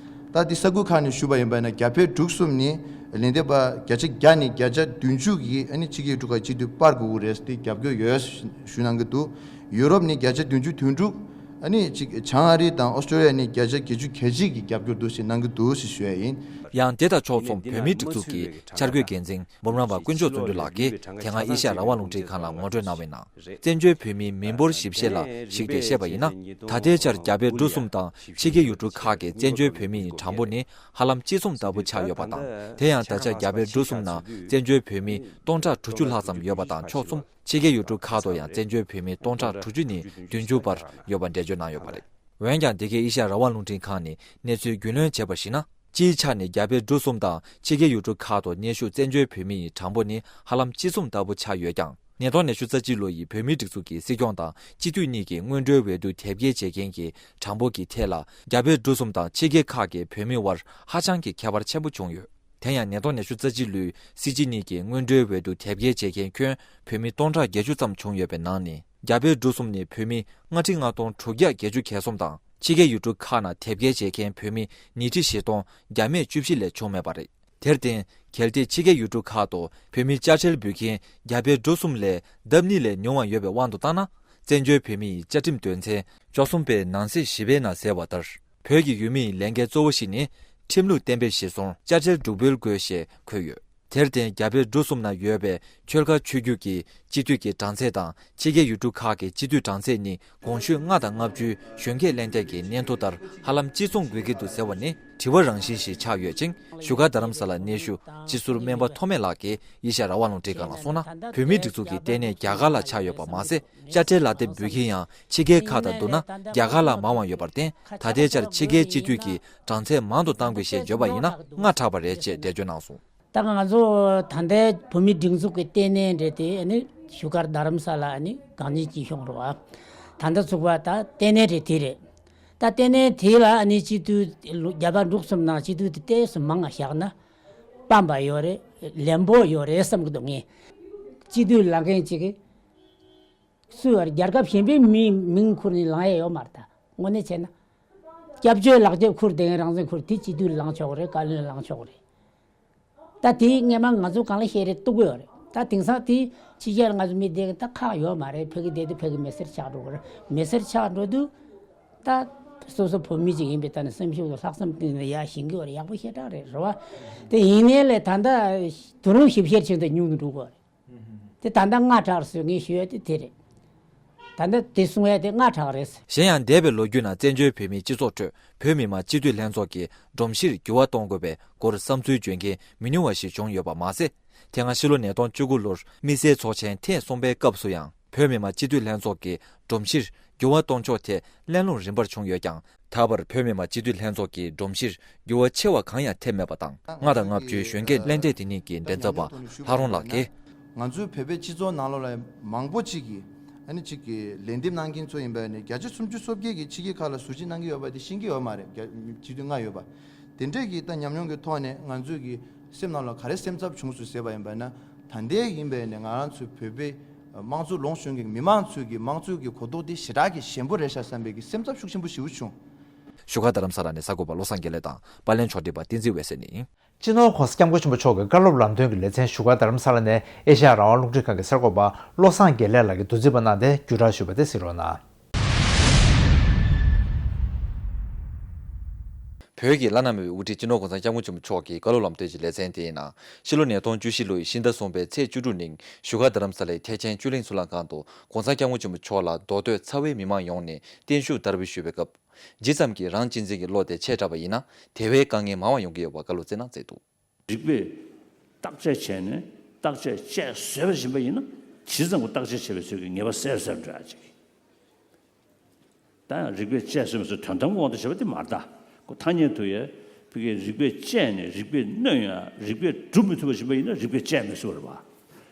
ད་དེ་ས་ཁུལ་ཁག་ནས་ཞུས་པ་ཡིན་པ་ན་རྒྱ་བལ་འབྲུག་གསུམ་ནི་ལན་འདེབས་པ་བརྒྱ་ཆ་བརྒྱ་ནས་བརྒྱ་ཆ་བདུན་ཅུ་གིས་ཨ་ནི་ཕྱི་རྒྱལ་ཡུལ་གྲུ་ཁག་སྤྱི་འཐུས་སྤར་དགོས་ཀྱི་རེད་ཟེར་ཏེ་རྒྱབ་སྐྱོར་ཡོད་ཞུ་གནང་གི་འདུག་ཡུ་རོབ་ནི་བརྒྱ་ཆ་བདུན་ཅུ་དོན་དྲུག་ཨ་ནི་ཅིག་བྱང་ཨ་རི་དང་ཨོ་སི་ཀྲོ་ལི་ཡ་ནི་བརྒྱ་ཆ་བརྒྱད་ཅུ་གྱ་གཅིག་གིས་རྒྱབ་སྐྱོར་འདུག་ཞེས་གནང་གི་འདུག་ཞེས་ཞུ་ཡ་ཡིན། ཡང་དེ་དང་ཕྱོགས་མཚུངས་བོད་མིའི་སྒྲིག་འཛུགས་ཀྱི་འཆར་འགོད་འགན་འཛིན་འབུམ་རམས་པ་དཀོན་མཆོག་བརྩོན་འགྲུས་ལགས་ཀྱིས་དེ་སྔ་ཨེ་ཤ་ཡ་རང་དབང་རླུང་འཕྲིན་ཁང་ལ་ངོ་སྤྲོད་གནང་བའི་ནང་། བཙན་བྱོལ་བོད་མིའི་མི་འབོར་ཞིབ་བཤེར་ལ་གཞིགས་ཏེ་བཤད་པ་ཡིན་ན། ད་ལྟའི་ཆར་རྒྱ་བལ་འབྲུག་གསུམ་དང་ཕྱི་རྒྱལ་ཡུལ་གྲུ་ཁག་གི་བཙན་བྱོལ་བོད་མི་ཡི་གྲངས་འབོར་ནི་ཧ་ལམ་གཅིག་མཚུངས་ལྟ་བུ་ཆགས་ཡོད་པ་དང་། དེ་ཡང་ད་ཆ་རྒྱ་བལ་འབྲུག་གསུམ་ནང་བཙན་བྱོལ་བོད་མི་སྟོང་ཕྲག་དྲུག་ཅུ་ལྷག་ཙམ་ཡོད་པ་དང་ཕྱོགས་མཚུངས། ཕྱི་རྒྱལ་ཡུལ་གྲུ་ཁག་ཏུ་ཡང་བཙན་བྱོལ་བོད་མི་སྟོང་ཕྲག་དྲུག་ཅུ་ནས་བདུན་ཅུ་བར་ཡོད་པ་འགྲེལ་བརྗོད་གནང་ཡོད་པ་རེད། འོན་ཀྱང་འདི་གའི་ཨེ་ཤ་ཡ་རང་དབང་རླུང་འཕྲིན་ཁང་ནས་གནས་ཚུལ་རྒྱུས་ལོན་བྱས་པར་གཞིགས་ན། སྤྱིའི་ཆ་ནས་རྒྱ་བལ་འབྲུག་གསུམ་དང་ཕྱི་རྒྱལ་ཡུལ་གྲུ་ཁག་ཏུ་གནས་བཞུགས་བཙན་བྱོལ་བོད་མི་ཡི་གྲངས་འབོར་ནི་ཧ་ལམ་གཅིག་མཚུངས་ལྟ་བུ་ཆགས་ཡོད་ཀྱང་། ཉིས་སྟོང་ཉི་ཤུ་རྩ་གཅིག་ལོ་ཡི་བོད་མིའི་སྒྲིག་འཛུགས་ཀྱི་སྲིད་སྐྱོང་དང་སྤྱི་འཐུས་གཉིས་ཀྱི་སྔོན་འགྲོའི་འོས་བསྡུ་དེབ་སྐྱེལ་བྱེད་མཁན་གྱི་གྲངས་འབོར་གྱི་ཐད་ལ་རྒྱ་བལ་འབྲུག་གསུམ་དང་ཕྱི་རྒྱལ་ཁག་གི་བོད་མིའི་དབར་ཧ་ཅང་གི་ཁྱད་པར་ཆེན་པོ་བྱུང་ཡོད། དེ་ཡང་ཉིས་སྟོང་ཉི་ཤུ་རྩ་གཅིག་ལོའི་སྲིད་སྤྱི་གཉིས་ཀྱི་སྔོན་འགྲོའི་འོས་བསྡུ་དེབ་སྐྱེལ་བྱེད་མཁན་ཁྱོན་བོད་མི་སྟོང་ཕྲག་བརྒྱད་ཅུ་ཙམ་བྱུང་ཡོད་པའི་ནང་ནས། རྒྱ་བལ་འབྲུག་གསུམ་ནས་བོད་མི་ལྔ་ཁྲི་ལྔ་སྟོང་དྲུག་བརྒྱ་བརྒྱད་ཅུ་གྱ་གསུམ་དང་། ཕྱི་རྒྱལ་ཡུལ་གྲུ་ཁག་ནང་དེབ་སྐྱེལ་བྱེད་མཁན་བོད་མི་ཉིས་ཁྲི་བཞི་སྟོང་བརྒྱ་མེད་བཅུ་བཞི་ལས་བྱུང་མེད་པ་རེད། དེར་བརྟེན། གལ་ཏེ་ཕྱི་རྒྱལ་ཡུལ་གྲུ་ཁག་ཏུ་བོད་མིའི་དཔྱ་ཁྲལ་འབུལ་མཁན་རྒྱ་བལ་འབྲུག་གསུམ་ལས་ལྡབ་གཉིས་ལས་ཉུང་བ་ཡོད་པའི་དབང་དུ་བཏང་ན། བཙན་བྱོལ་བོད་མི་ཡི་བཅའ་ཁྲིམས་དོན་ཚན་བཅུ་གསུམ་པའི་ནང་གསེས་བཞི་པའི་ནང་གསལ་བ་ལྟར། བོད་ཀྱི་ཡུལ་མི་ཡི་ལས་འགན་གཙོ་བོ་ཞིག་ནི། ཁྲིམས་ལུགས་གཏན་འབེབས་གཞིར་བཟུང་དཔྱ་ཁྲལ་སྒྲུབ་འབུལ་དགོས་ཞེས་འཁོད་ཡོད། དེར་བརྟེན། རྒྱ་བལ་འབྲུག་གསུམ་ན་ཡོད་པའི་ཆོལ་ཁ་ཆོས་བརྒྱུད་ཀྱི་སྤྱི་འཐུས་ཀྱི་གྲངས་ཚད་དང་། ཕྱི་རྒྱལ་ཡུལ་གྲུ་ཁག་གི་སྤྱི་འཐུས་གྲངས་ཚད་ནི། གོང་ཞུས་ལྔ་དང་ལྔ་བཅུའི་གཞོན་སྐྱེས་གླེང་སྟེགས་ཀྱི་སྙན་ཐོ་ལྟར་ཧ་ལམ་གཅིག་མཚུངས་དགོས་ཀྱི་འདུག་ཟེར་བ་ནི། དྲི་བ་རང་བཞིན་ཞིག་ཆགས་ཡོད་ཅིང་། བཞུགས་སྒར་རྡ་རམ་ས་ལ་གནས་བཞུགས་སྤྱི་ཟུར་སྨན་པ་ཐོགས་མེད་ལགས་ཀྱིས་ཨེ་ཤ་ཡ་རང་དབང་རླུང་འཕྲིན་ཁང་ལ་གསུངས་ན། བོད་མིའི་སྒྲིག་འཛུགས་ཀྱི་ལྟེ་གནས་རྒྱ་གར་ལ་ཆགས་ཡོད་པ་མ་ཟད། དཔྱ་ཁྲལ་ལག་དེབ་འབུལ་མཁན་ཡང་ཕྱི་རྒྱལ་ཁག་དང་བསྡུར་ན་རྒྱ་གར་ལ་མང་བ་ཡོད་པར་བརྟེན། ད་ལྟའི་ཆར་ཕྱི་རྒྱལ་སྤྱི་འཐུས་ཀྱི་གྲངས་ཚད་མང་དུ་གཏང་དགོས་ཞེས་བརྗོད་པ་ཡིན་ན་སྔ་དྲགས་པ་རེད་ཅེས་འགྲེལ་བརྗོད་གནང་སོང་། ད་ང་ཚོ་ད་ལྟའི་བོད་མིའི་སྒྲིག་འཛུགས་ཀྱི་ལྟེ་གནས་འདྲ་དེ་ཨ་ནི་བཞུགས་སྒར་རྡ་རམ་ས་ལ་ཨ་ནི་གངས་ཅན་སྐྱིད་གཤོངས་རེད་བ། ད་ལྟ་ཚུགས་པ་ད་ལྟེ་གནས་འདྲ་དེ་རེད། ད་ལྟེ་གནས་དེ་ལ་ཨ་ནི་སྤྱི་འཐུས་རྒྱ་བལ་འབྲུག་གསུམ་ནང་སྤྱི་འཐུས་དེ་ཏོག་ཙམ་མང་ང་བཞག་ན་སྤམ་པ་ཡོད་རེད། ལན་པོ་ཡོད་རེད་བསམ་གྱི་འདུག་ངས། སྤྱི་འཐུས་ལངས་མཁན་གཅིག་གིས། སུ་ཡོད་རེད། རྒྱལ་ཁབ་གཞན་པའི་མིའི་མིང་ཁུར་ནས་ལངས་ཡས་ཡོད་མ་རེད་ད། དངོས་གནས་བྱས་ན། སྐྱབས་བཅོལ་ལག་ཁྱེར་ཁུར་དེ་རང་བཙན་ཁུར་དེ་སྤྱི་འཐུས་ལངས་ཆོག་གི་རེད། བཀའ་བློན་ལངས་ཆོག་གི་རེད། ད་དེ་སྔས་མ་ང་ཚོ་གང་ལ་བཤད་རེད་གཏུག་གི་ཡོད་རེད། ད་དེང་སང་དེ་ཕྱི་རྒྱལ་ང་ཚོ་མི་བསྡད་གི་ད་ཁག་ཡོད་མ་རེད། ཕ་གི་བསྡད་དུས་ཕ་གི་མི་སེར་ཆགས་འགྲོ་གི་རེད། མི་སེར་ཆགས་འགྲོ་དུས་ད་སོ་སོ་བོད་མི་ཅིག་ཡིན་པའི་ཐོག་ནས་སེམས་ཤུགས་དང་ལྷག་བསམ་བཏོན་ནས་ཡར་ཞིང་གི་ཡོད་རེད། ཡག་པོ་ཞེ་དྲག་རེད། རེད་བ། དེ་ཡིན་ནའི་ལས་ད་ལྟ་དུས་རུང་ཞིབ་བཤེར་བྱེད་དུ་ཉུང་དུ་འགྲོ་གི་ཡོད་རེད། དེ་ད་ལྟ་སྔ་དྲགས་སོས་ངས་ཞུ་ཡ་དེ་དེ་རེད། ད་ལྟ་དེ་གསུང་ཡ་དེ་སྔ་དྲགས་རེད། གཞན་ཡང་འདས་པའི་ལོ་རྒྱུས་ནང་བཙན་བྱོལ་བོད་མིའི་སྤྱི་ཚོགས་ཁྲོད་བོད་མི་མང་སྤྱི་འཐུས་ལྷན་ཚོགས་ཀྱི་སྒྲོམ་གཞིར་འགྱུར་བ་གཏོང་དགོས་པའི་སྐོར་བསམ་ཚུལ་བརྗོད་མཁན་མི་ཉུང་བ་ཞིག་བྱུང་ཡོད་པ་མ་ཟད། དེ་སྔ་ཕྱི་ལོ་ཉིས་སྟོང་བཅུ་དགུ་ལོར་དམིགས་བསལ་ཚོགས་ཆེན་ཐེངས་གསུམ་པའི་སྐབས་སུ་ཡང་བོད་མི་མང་སྤྱི་འཐུས་ལྷན་ཚོགས་ཀྱི་སྒྲོམ་གཞིར་འགྱུར་བ་གཏོང་ཕྱོགས་ཐད་གླེང་སློང་རིམ་པར་བྱུང་ཡོད་ཀྱང་། ད་བར་བོད་མི་མང་སྤྱི་འཐུས་ལྷན་ཚོགས་ཀྱི་སྒྲོམ་གཞིར་འགྱུར་བ་ཆེ་བ་གང་ཡང་ཐེབས་མེད་པ་དང་། ལྔ་དང་ལྔ་བཅུའི་གཞོན་སྐྱེས་གླེང་སྟེགས་དེ་ཉིད་ཀྱི་མགྲིན་ཚབ་པ་ལྷ་རོང་ལགས་ཀྱིས། ང་ཚོའི་བོད་པའི་སྤྱི་ཚོགས་ནང་ལོགས་ལ་མང་པོ་ཅིག་གིས་ཨ་ནི་ཅིག་གིས་ལན་འདེབས་གནང་མཁན་ཚོ་ཡིན་པ་ནི་བརྒྱ་ཆ་སུམ་ཅུ་སོ་བརྒྱད་ཀྱིས་ཕྱི་རྒྱལ་ཁག་ལ་ཟུར་ཁྲིད་གནང་གི་ཡོད་པ་དེ་ཤེས་ཀྱི་ཡོད་མ་རེད། བརྒྱ་སྤྱི་འཐུས་ལྔ་ཡོད་པ་དེ་འདྲས་ཀྱི་ད་ཉམས་མྱོང་གི་ཐོག་ནས་ང་ཚོས་ཀྱི་སེམས་ནང་ལ་ག་རེ་སེམས་འཚབ་བྱུང་སོང་ཟེར་བ་ཡིན་པ་ན། ད་ལྟའི་ཡིན་པས་ནི་ང་རང་ཚོའི་བོད་པའི་དམངས་གཙོ་ལུང་གཞོན་གྱི་མི་མང་ཚོས་ཀྱི་དམངས་གཙོའི་གི་གོ་རྟོགས་དེ་ཞེ་དྲག་གི་ཞན་པོ་རེད་ཤག་བསམ་པའི་གི་སེམས་འཚབ་ཤུགས་ཆེན་པོ་ཞེ་པོ་བྱུང་། བཞུགས་སྒར་རྡ་རམ་ས་ལ་ནས་གསར་འགོད་པ་བློ་བཟང་དགེ་ལེགས་དང་པར་ལེན་ཕྱོགས་སྒྲིག་པ་བསྟན་འཛིན་འོད་ཟེར་གཉིས། སྤྱི་ནོར་༸གོང་ས་༸སྐྱབས་མགོན་ཆེན་པོ་མཆོག་གི་བཀའ་སློབ་ལམ་སྟོན་གྱི་ལེ་ཚན་བཞུགས་སྒར་རྡ་རམ་ས་ལ་ནས་ཨེ་ཤ་ཡ་རང་དབང་རླུང་འཕྲིན་ཁང་གི་གསར་འགོད་པ་བློ་བཟང་དགེ་ལེགས་ལགས་ཀྱིས་བསྡུ་རྩིས་པ་གནང་སྟེ་བརྒྱུད་བསྒྲགས་ཞུས་པ་དེ་གཟིགས་རོགས་གནང་། བོད་ཀྱི་བླ་ན་མེད་པའི་དབུ་ཁྲིད་སྤྱི་ནོར་༸གོང་ས་༸སྐྱབས་མགོན་ཆེན་པོ་མཆོག་གི་བཀའ་སློབ་ལམ་སྟོན་གྱི་ལེ་ཚན་དེའི་ནང་ཕྱི་ལོ་ཉིས་སྟོང་བཅུ་བཞི་ལོའི་ཕྱི་ཟླ་གསུམ་པའི་ཚེས་བཅུ་དྲུག་ཉིན་བཞུགས་སྒར་རྡ་རམ་ས་ལའི་ཐེག་ཆེན་ཆོས་གླིང་གཙུག་ལག་ཁང་དུ་༸གོང་ས་༸སྐྱབས་མགོན་ཆེན་པོ་མཆོག་ལ་མདོ་སྟོད་ཚ་བའི་མི་མང་ཡོངས་ནས་བརྟན་བཞུགས་བསྟར་འབུལ་ཞུས་པའི་སྐབས། ཇི་ཙམ་གྱིས་རང་གཅེས་འཛིན་གྱི་བློ་དེ་ཆེ་དྲགས་པ་ཡིན་ན། དེ་བས་དཀའ་ངལ་མང་བ་ཡོང་གི་ཡོད་པ་བཀའ་སློབ་སྩལ་གནང་མཛད་འདུག། རིག་པས་བརྟག་དཔྱད་བྱས་ནས་བརྟག་དཔྱད་དཔྱད་བཟོད་པ་བཞིན་པ་ཡིན་ན་ཇི་ཙམ་གྱིས་བརྟག་དཔྱད་བྱས་པའི་ཚོད་ཀྱིས་ངེས་པ་གསལ་གསལ་འགྲོ་ཡ་ཅིག། ད་ཡང་རིག་པས་དཔྱད་བཟོད་མི་ཚོ་དོན་དམ་དབང་དུ་བྱས་པ་དེ་མ་རེད་ད། ཁོ་ཐ་སྙད་དུ་ཡ་ཕ་གིའི་རིག་པས་དཔྱད་ནས་རིག་པས་གནོན་ཡ་རིག་པས་སྒྲུབ་མི་ཐུབ་པ་བཞིན་པ་ཡིན་ན་རིག་པས་དཔྱད་མི་ཚུགས་པ་རེད་བ།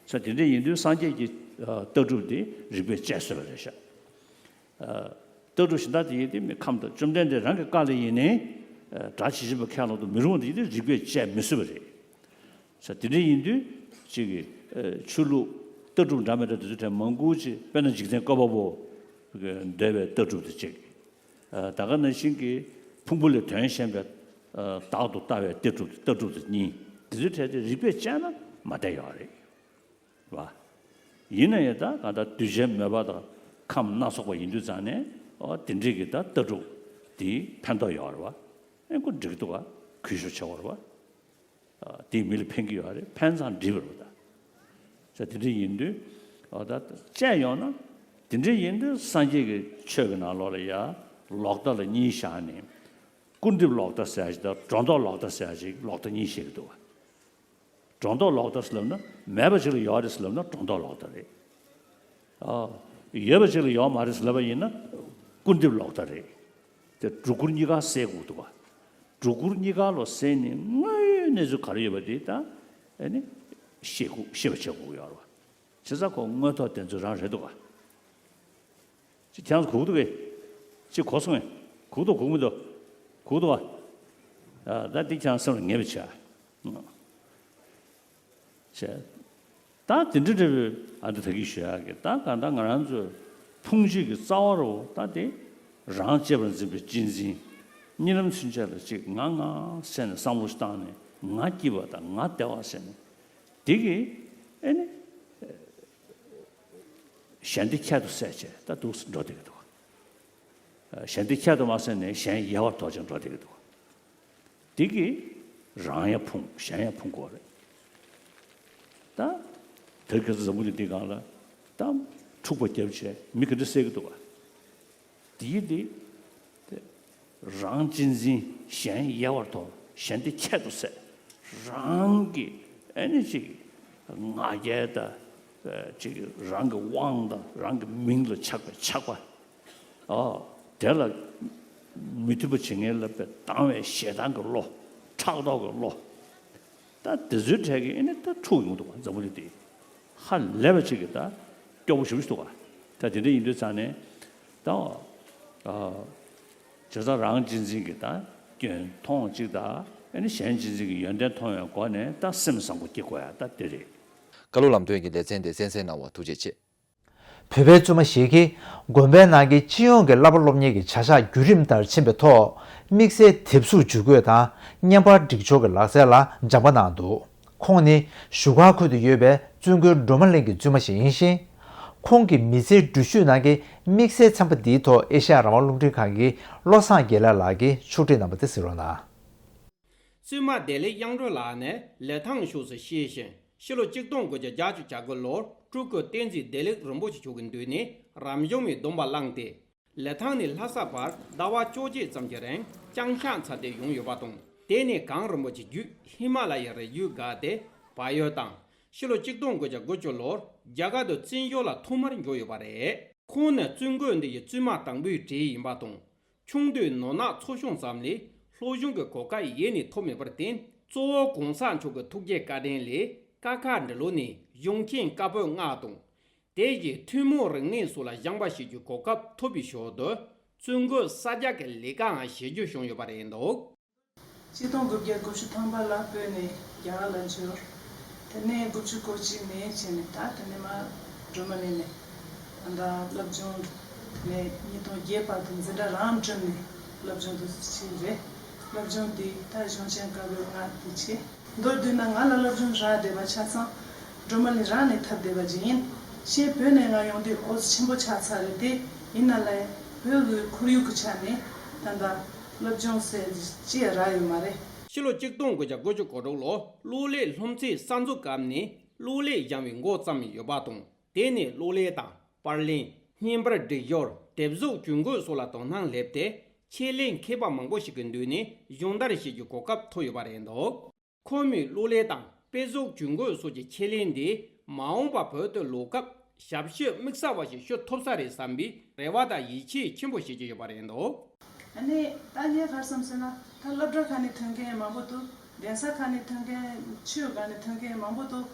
ས་དེ་འདྲ་ཡིན་དུས་སངས་རྒྱས་ཀྱི་ལྟ་གྲུབ་དེ་རིག་པས་དཔྱད་བཟོད་པ་རེད་ཤག། ལྟ་གྲུབ་གཞན་དག་དེ་ཡིན་དེ་མི་ཁམས་དང་བཅོམ་ལྡན་འདས་རང་གི་བཀའ་ལ་ཡིན་ནའི་གྲགས་ཇི་བཞིན་པ་ཁས་བླངས་དུ་མི་རུང་བ་དེ་ཡིན་དེ་རིག་པས་དཔྱད་མི་ཚུགས་པ་རེད། ས་དེ་འདྲ་ཡིན་དུས་གཅིག་གི་ཆོས་ལུགས་ལྟ་གྲུབ་འདྲ་མི་འདྲ་དེ་ཚོའི་གྲས་མང་པོ་ཅིག་དཔེར་ན་འཇིག་རྟེན་བཀོད་པ་པོ་འདོད་པའི་ལྟ་གྲུབ་དེ་གཅིག། ད་ག་ནང་བཞིན་གྱི་ཕུང་པོ་ལས་དོན་གཞན་པའི་བདག་ཏུ་ལྟ་བའི་ལྟ་གྲུབ་ལྟ་གྲུབ་དེ་གཉིས། དེ་ཚོའི་གྲས་དེ་རིག་པས་དཔྱད་ན་མ་བསྡད་ཡོད་རེད། བ། ཡིན་ན་ཡང་ད་གང་ལྟར་གདུལ་བྱའི་མོས་པ་དང་ཁམས་སྣ་ཚོགས་པ་ཡིན་དུས་ཙང་ནས་ཨོ་དེ་འདྲའི་གི་ད་ལྟ་གྲུབ་དེའི་ཕན་ཐོགས་ཡོད་རེད་བ། ཨེ་ཁོ་འགྲིག་འདུག་བ། གུས་ཞབས་ཆེ་བ་རེད་བ། ཨ་དེས་མི་ལ་ཕན་གྱི་ཡོད་རེད། ཕན་ཙང་འགྲིག་པ་རེད་བ་ད། ས་དེ་འདྲ་ཡིན་དུས་ཨོ་ད་དཔྱད་ཡོང་ན་དེ་འདྲ་ཡིན་དུས་སངས་རྒྱས་ཀྱི་ཆོས་ཀྱི་ནང་ལོགས་ལ་ཡ་ལོག་ལྟ་ལ་གཉིས་བཞག་ནས་སྐུར་འདེབས་ལོག་ལྟ་ཟེར་ཡ་ཞིག་དང་སྒྲོ་འདོགས་ལོག་ལྟ་ཟེར་ཡ་ཞིག་ལོག་ལྟ་གཉིས་བཤད་ཀྱི་འདུག་བ། སྒྲོ་འདོགས་ལོག་ལྟ་ཟེར་ལབ་ན་མེད་པ་ཅིག་ལ་ཡོད་རེད་ཟེར་ལབ་ན་སྒྲོ་འདོགས་ལོག་ལྟ་རེད། ཨ། ཡོད་པ་ཅིག་ལ་ཡོད་མ་རེད་ཟེར་ལབ་པ་ཡིན་ན་སྐུར་འདེབས་ལོག་ལྟ་རེད། དེ་སྒྲོ་སྐུར་གཉིས་ཀ་བསལ་དགོས་འདུག་བ། སྒྲོ་སྐུར་གཉིས་ཀ་ལོ་བསལ་ནས་དངོས་ཡོད་གནས་ཚུལ་ག་རེ་ཡོད་པ་དེ་ད་ཨེ་ནི་ཤེས་དགོས་ཤེས་པ་བྱེད་དགོས་ཡོད་རེད་བ། བྱས་ཙང་ཁོ་དངོས་ཐོག་བདེན་འཚོལ་རང་རེད་འདུག་བ། ཅི་ཁྱེད་རང་ཚོ་གོ་གི་འདུག་གས། ཅི་གོ་སོང་ངས། གོ་གི་འདུག་གོ་གི་མི་འདུག་གོ་གི་འདུག་བ། ཨ་ད་འདི་ཁྱེད་རང་སེམས་ལ་ངེས་པ་བྱས། བྱས། ད་དེ་འདྲ་འདྲ་བའི་ཨ་འདི་ད་གིན་ཞུ་ཡག་གི་ད་གང་ལྟར་ང་རང་ཚོའི་ཕུང་བྱེད་ཀྱི་རྩ་བ་རུ་ད་དེ་རང་གཅེས་པར་འཛིན་པའི་གཅེས་འཛིན། གཉིད་ལམ་ཚུན་ཆད་ལ་ཅིག་ང་ང་ཟེར་ནས་བསམ་བློ་ཞིག་བཏང་ནས་ང་སྐྱིད་པ་དང་ང་བདེ་བ་ཟེར་ནས་དེ་གི་ཨེ་ནི། གཞན་སྡེ་ཁྱད་དུ་བསད་བྱས་ད་འདུག་སེ་འགྲོ་བསྡད་ཀྱི་འདུག་གཞན་སྡེ་ཁྱད་དུ་མ་བསད་ནས་གཞན་ཡལ་བར་དོར་ཅིང་འགྲོ་བསྡད་ཀྱི་འདུག་འདི་གིས་རང་ཡང་ཕུང་གཞན་ཡང་ཕུང་དགོས་རེད། ད་དེར་ཁ་སང་འཛམ་བུ་གླིང་འདི་སྒང་ལ་ད་འཁྲུག་པ་བརྒྱབ་བྱས་མི་ག་འདྲ་བསད་ཀྱི་འདུག་ག་འདིའི་འདི། དེ་རང་གཅེས་འཛིན་གཞན་ཡལ་བར་དོར་གཞན་སྡེ་ཁྱད་དུ་བསད། རང་གི་ཨེ་ནི་ཅིག་ང་རྒྱལ་དང་ཅིག་རང་གི་དབང་དང་རང་གི་མིང་ལ་ཆགས་པའི་ཆགས་པ། ཨ་དེ་ལ་མི་མཐུན་པ་བྱེད་མཁན་ལ་དཔེ་སྡང་བའི་ཞེ་སྡང་གི་བློ། ཕྲག་དོག་གི་བློ། ད་ ད་དེ་ཚོའི་གྲས་ཀྱི་ཨེ་ནི་ད་འཁྲུག་ཡོང་འདུག་ག་འཛམ་བུ་གླིང་འདི། ཧ་ལས་པ་ཅིག་གི་ད་སྐྱོ་པོ་ཞེ་པོ་ཞིག་འདུག་ག་ད་དེ་འདྲ་ཡིན་དུས་ཙང་ནས་ད་ཨ་བྱས་ཙང་རང་གཅེས་འཛིན་གྱི་ད་སྐྱོན་མཐོང་གཅིག་དང་ཨེ་ནི་གཞན་གཅེས་འཛིན་གྱི་ཡོན་ཏན་མཐོང་བའི་སྒོ་ནས་ད་སེམས་བཟང་པོ་སྐྱེ་དགོས་ཡ་ད་དེ་རེད། བཀའ་སློབ་ལམ་སྟོན་གྱི་ལེ་ཚན་དེ་གསན་གཟིགས་གནང་བར་ཐུགས་རྗེ་ཆེ། བོད་པའི་བཙུན་མ་ཞིག་གིས་དགོན་པའི་ནང་གི་སྤྱི་ཡོངས་ཀྱི་བསླབ་པ་སློབ་གཉེར་གྱི་བྱ་གཞག་བརྒྱུད་རིམ་ལྟར་ཕྱིན་པའི་ཐོག་དམིགས་བསལ་དེབ་གཟུགས་ཇུས་འགོད་དང་བརྙན་པར་སྒྲིག་སྦྱོར་གྱི་ལག་རྩལ་ལ་སྦྱངས་པ་གནང་འདུག་ཁོང་ནི་བཞུགས་སྒར་ཁུལ་དུ་ཡོད་པའི་བཙུན་དགོན་སྒྲོལ་མ་གླིང་གི་བཙུན་མ་ཞིག་ཡིན་ཞིང་། ཁོང་གི་མི་ཚེའི་འགྲུལ་བཞུད་ནང་གི་དམིགས་བསལ་ཚན་པ་འདིའི་ཐོག་ཨེ་ཤ་ཡ་རང་དབང་རླུང་འཕྲིན་ཁང་གི་བློ་བཟང་དགེ་ལེགས་ལགས་ཀྱིས་ཕྱོགས་སྒྲིག་གནང་བ་དེ་གཟིགས་རོགས་གནང་། བཙུན་མ་བདེ་ལེགས་དབྱངས་སྒྲོན་ལགས་ནི་ལི་ཐང་ཕྱོགས་སུ་སྐྱེས་ཤིང་ཕྱི་ལོ་གཅིག་སྟོང་དགུ་བརྒྱ་བརྒྱད་ཅུ་གྱ་དགུ་ལོར་སྤྲུལ་སྐུ་བསྟན་འཛིན་བདེ་ལེགས་རིན་པོ་ཆེ་མཆོག་གི་མདུན་ནས་རབ་བྱུང་བའི་སྡོམ་པ་བླངས་ཏེ། ལི་ཐང་ནས་ལྷ་ས་བར་ཟླ་བ་བཅོ་བརྒྱད་ཙམ་གྱི་རིང་བསྐྱངས་གཤགས་ཚར་ཏེ་ཡོང་ཡོད་པ་དང་། དེ་ནས་གངས་རིན་པོ་ཆེ་བརྒྱུད་ཧི་མ་ལ་ཡའི་རི་རྒྱུད་བརྒལ་ཏེ་བལ་ཡུལ་དང་། ཕྱི་ལོ་གཅིག་སྟོང་དགུ་བརྒྱ་དགུ་བཅུ་ལོར་རྒྱ་གར་དུ་བཙན་བྱོལ་ལ་ཐོག་མར་འབྱོར་ཡོད་པ་རེད། ཁོང་ནི་བཙུན་དགོན་འདི་ཡི་བཙུན་མ་དང་པོའི་གྲས་ཡིན་པ་དང་། ཆུང་དུས་ནོར་གནག་འཚོ་སྐྱོང་ཙམ་ལས་སློབ་སྦྱོང་གི་གོ་སྐབས་ཡེ་ནས་ཐོབ་མེད་པར་བརྟེན། གཙོ་བོ་གོང་ས་མཆོག་གི་ཐུགས་བསྐྱེད་བཀའ་དྲིན་ལས་ཀ་ཁ་འབྲི་ལོ་ནས་གཞུང་ཆེན་བཀའ་པོད་ལྔ་དང་། དེ་བཞིན་ཐུན་མོང་རིག་གནས་སོགས་ལ་སྦྱངས་པ་བྱེད་རྒྱུའི་གོ་སྐབས་ཐོབ་པའི་ཞོར་དུ། བཙུན་དགོན་གསར་རྒྱག་གི་ལས་ཀའང་བྱེད་རྒྱུ་བྱུང་ཡོད་པ་རེད་འདུག་གཅིག་སྟོང་དགུ་བརྒྱ་དགུ་བཅུ་ཐམ་པ་ལ་བོད་ནས་རྒྱ་གར་ལ་འབྱོར། དེ་ནས་དགུ་བཅུ་གོ་གཅིག་ནས་བྱས་ནས་ད་དེ་ནས་མར་སྒྲོལ་མ་གླིང་ནས་ད་ལྟ་སློབ་སྦྱོང་ནས་ཉིས་སྟོང་བརྒྱད་བར་དུ་འཛིན་གྲྭ་རང་བསྐྲུན་ནས་སློབ་སྦྱོང་དུ་ཕྱིན་རེད། སློབ་སྦྱོང་དེ་ད་གཞུང་ཆེན་བཀའ་པོད་ལྔ་དེ་བྱས། མདོར་བསྡུས་ན་ང་ལ་སློབ་སྦྱོང་རག་བསྡད་པ་ཆ་ཚང་སྒྲོལ་མ་གླིང་རང་ནས་ཐོབ་བསྡད་པ་ཅིག་ཡིན། ཕྱིས་བོད་ནས་ང་ཡོང་དུས་འོ་ཆེན་པོ་ཆགས་ཚར་རེད་དེ། ཡིན་ན་ལས་བོད་ཀྱི་ཁོར་ཡུག་གི་ཆ་ནས་ད་ལྟ་སློབ་སྦྱོང་ཟེར་ཅི་ཡང་རག་ཡོད་མ་རེད། ཕྱི་ལོ་གཅིག་སྟོང་དགུ་བརྒྱ་དགུ་བཅུ་གོ་དྲུག་ལོར་གློག་ཀླད་སློབ་ཚན་གསར་འཛུགས་སྐབས་ནས་གློག་ཀླད་སྦྱང་བའི་འགོ་བརྩམས་ཡོད་པ་དང་། དེ་ནས་གློག་ཀླད་དང་པར་ལེན། བརྙན་པར་སྒྲིག་སྦྱོར། དེབ་གཟུགས་ཇུས་འགོད་སོགས་ལ་དོ་སྣང་སླེབས་ཏེ། ཆེད་ལས་མཁས་པ་མང་པོ་ཞིག་གི་མདུན་ནས་སྦྱོང་བརྡར་བྱེད་རྒྱུའི་གོ་སྐབས་ཐོབ་ཡོད་པ་རེད་འདུག་ཁོ་མོས་གློག་ཀླད་དང་དཔེ་གཟུགས་ཇུས་འགོད་སོགས་ཀྱི་ཆེད་ལས་འདིས་མ་འོངས་པར་བོད་དུ་ལོག་སྐབས་ཞབས་ཞུ་དམིགས་བསལ་བ་ཞིག་ཞུ་ཐུབ་ས་རེད་བསམ་པའི་རེ་བ་དང་ཡིད་ཆེས་ཆེན་པོ་བྱེད་ཀྱི་ཡོད་པ་རེད་འདུག་ཨ་ནི་ད་ངས་ག་རེ་བསམ་ཟེར་ན། ད་སློབ་གྲྭ་ཁག་ནས་ཐོན་མཁན་མང་པོ་འདུག་གདན་ས་ཁག་ནས་ཐོན་མཁན། ཆོས་སྒང་ནས་ཐོན་མཁན་མང་པོ་འདུག་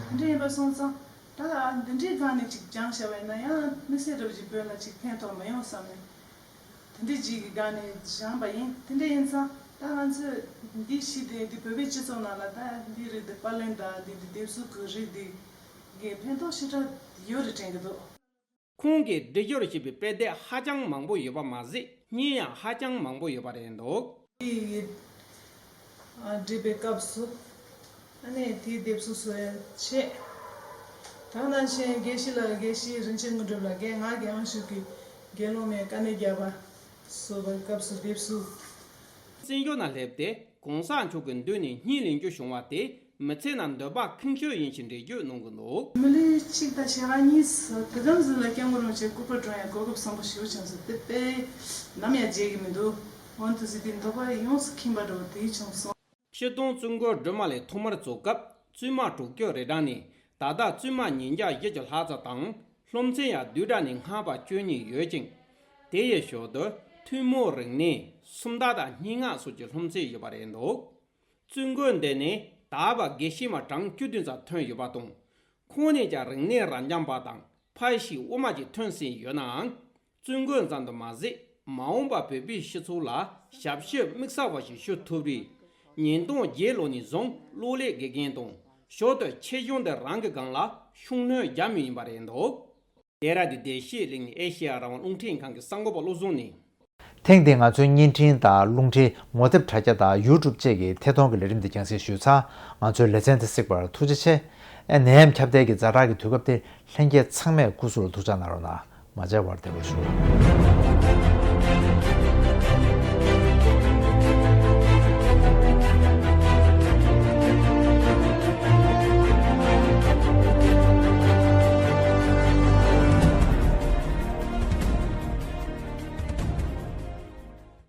དེ་འདྲ་ཡིན་པ་སོང་ཙང་ད་འདི་འདྲའི་སྒང་ནས་ཅིག་སྦྱངས་བཞག་པ་ཡིན་ན་ཡང་དམིགས་བསལ་འདྲ་པོ་ཅིག་བོད་ལ་ཅིག་ཕན་ཐོགས་མ་ཡོང་བསམ་ནས། དེ་འདྲའི་ཅིག་གི་སྒང་ནས་སྦྱངས་པ་ཡིན། དེ་འདྲ་ཡིན་ཙང་ད་ང་ཚོས་འདི་ཞིག་དེ་འདི་བོད་པའི་སྤྱི་ཚོགས་ནང་ལ་ད་འདི་རིགས་འདི་པར་ལེན་དང་འདི་འདི་དེབ་གཟུགས་ཀྱི་རིགས་འདི་གི་ཕན་ཐོགས་ཞེ་དྲག་ཡོད་རེད་དྲན་གྱི་འདུག་ཁོང་གིས་སྒྲིག་སྦྱོར་བྱས་པའི་དཔེ་དེབ་ཧ་ཅང་མང་པོ་ཡོད་པ་མ་ཟད། བརྙན་ཡང་ཧ་ཅང་མང་པོ་ཡོད་པ་རེད་འདུག་དེ་ཡི་ཨ་བྲིས་པའི་སྐབས་སུ། ཨ་ནི་དེའི་དེབ་གཟུགས་སུ་ཡང་ཆེ། ད་ནང་བཞིན་དགེ་བཤེས་ལགས། དགེ་བཤེས་རིན་ཆེན་དངོས་གྲུབ་ལགས། རྒན་ང་རྒན་དབང་ཕྱུག་གིས་དགེ་སློང་མའི་དཀའ་གནད་བརྒྱབ་པ་སོགས་པའི་སྐབས་སུ་དེབ་གཟུགས། བཙན་བྱོལ་ནང་སླེབས་ཏེ་གོང་ས་མཆོག་གི་མདུན་ནས་བརྙན་ལེན་རྒྱུ་བྱུང་བ་དེ་མི་ཚེ་ནང་འདོད་པ་ཁེངས་ཤོས་ཡིན་ཞེས་འགྲེལ་བརྗོད་གནང་གི་འདུག་མི་ལོ་གཅིག་དང་ཕྱེད་ཀ་གཉིས་སུ་དེ་ཙམ་ཟིག་ལ་སྐྱབས་མགོན་རིན་པོ་ཆེ་སྐུ་པར་དྲུང་ཡང་གོ་སྐབས་བཟང་པོ་ཞེ་པོ་བྱུང་སོང་། དེ་དཔེ་ནམ་ཡང་བརྗེད་ཀྱི་མི་འདུག་འོན་ཏེ་ཟིག་དེ་འདོད་པ་ཡོངས་སུ་ཁེངས་པ་འདྲ་བོ་དེ་བྱུང་སོང་། སྤྱིར་བཏང་བཙུན་དགོན་སྒྲོལ་མ་ལས་ཐོག་མར་འཛུགས་སྐབས་བཙུན་མ་དྲུག་ཅུ་རེ་གྲངས་ནས་ད་ལྟ་བཙུན་མ་ཉིས་བརྒྱ་བཞི་བཅུ་ལྷག་ཙམ་དང་། སློབ་ཚན་ཡང་བསྡུས་གྲྭ་ནས་སྔ་བར་བཅུ་གཉིས་ཡོད་ཅིང་། དེ་ཡི་ཞོར་དུ་ཐུན་མོང་རིག་གནས། སུམ་རྟགས་དང་སྙན་ངག་སོགས་ཀྱི་སློབ་ཚན་ཡོད་པ་རེད་འདུག་བཙུན་དགོན་འདི་ནས་ད་བར་དགེ་བཤེས་མ་གྲངས་བཅུ་བདུན་ཙམ་ཐོན་ཡོད་པ་དང་། ཁོང་ནས་ཀྱང་རིག་གནས་རབ་འབྱམས་པ་དང་ཕར་ཕྱིན་དབུ་མ་བཅས་ཐོན་ཟིན་ཡོད་ནའང་། བཙུན་དགོན་ཙམ་དུ་མ་ཟད། མ་འོངས་པར་བོད་པའི་སྤྱི་ཚོགས་ལ་ཞབས་ཞུ་དམིགས་བསལ་བ་ཞིག་ཞུ་ཐུབ་རེས། ཉིས་སྟོང་བརྒྱད་ལོ་ནས་བཟུང་གློག་ཀླད་དགེ་རྒན་དང་ཞོར་དུ་ཆེད་སྦྱོང་དེ་རང་གི་སྒང་ལ་ཤུགས་སྣོན་རྒྱག་མུས་ཡིན་པ་རེད་འདུག་དེ་ར་དུ་བདེ་སྐྱིད་གླིང་ཨེ་ཤེ་ཡ་རང་དབང་རླུང་འཕྲིན་ཁང་གི་གསར་འགོད་པ་བློ་བཟང་ནས། ཐེངས་འདིའི་ང་ཚོའི་བརྙན་འཕྲིན་དང་རླུང་འཕྲིན་ངོ་དེབ་དྲ་རྒྱ་དང་ཡུ་ཊུབ་བཅས་ཀྱི་ཐད་གཏོང་གི་ལས་རིམ་འདི་རྒྱང་སྲིང་ཞུས་ཚར། ང་ཚོའི་ལེ་ཚན་འདི་གཟིགས་པར་ཐུགས་རྗེ་ཆེ། ཨེ་ནད་ཡམས་ཁྱབ་གདལ་གྱི་ཛ་དྲག་གི་དུས་སྐབས་འདིར་ལྷན་རྒྱས་ཚང་མས་སྐུ་གཟུགས་ལ་ཐུགས་ཅག་གནང་རོགས་གནང་། མ་མཇལ་བར་བདེ་ལེགས་ཞུ།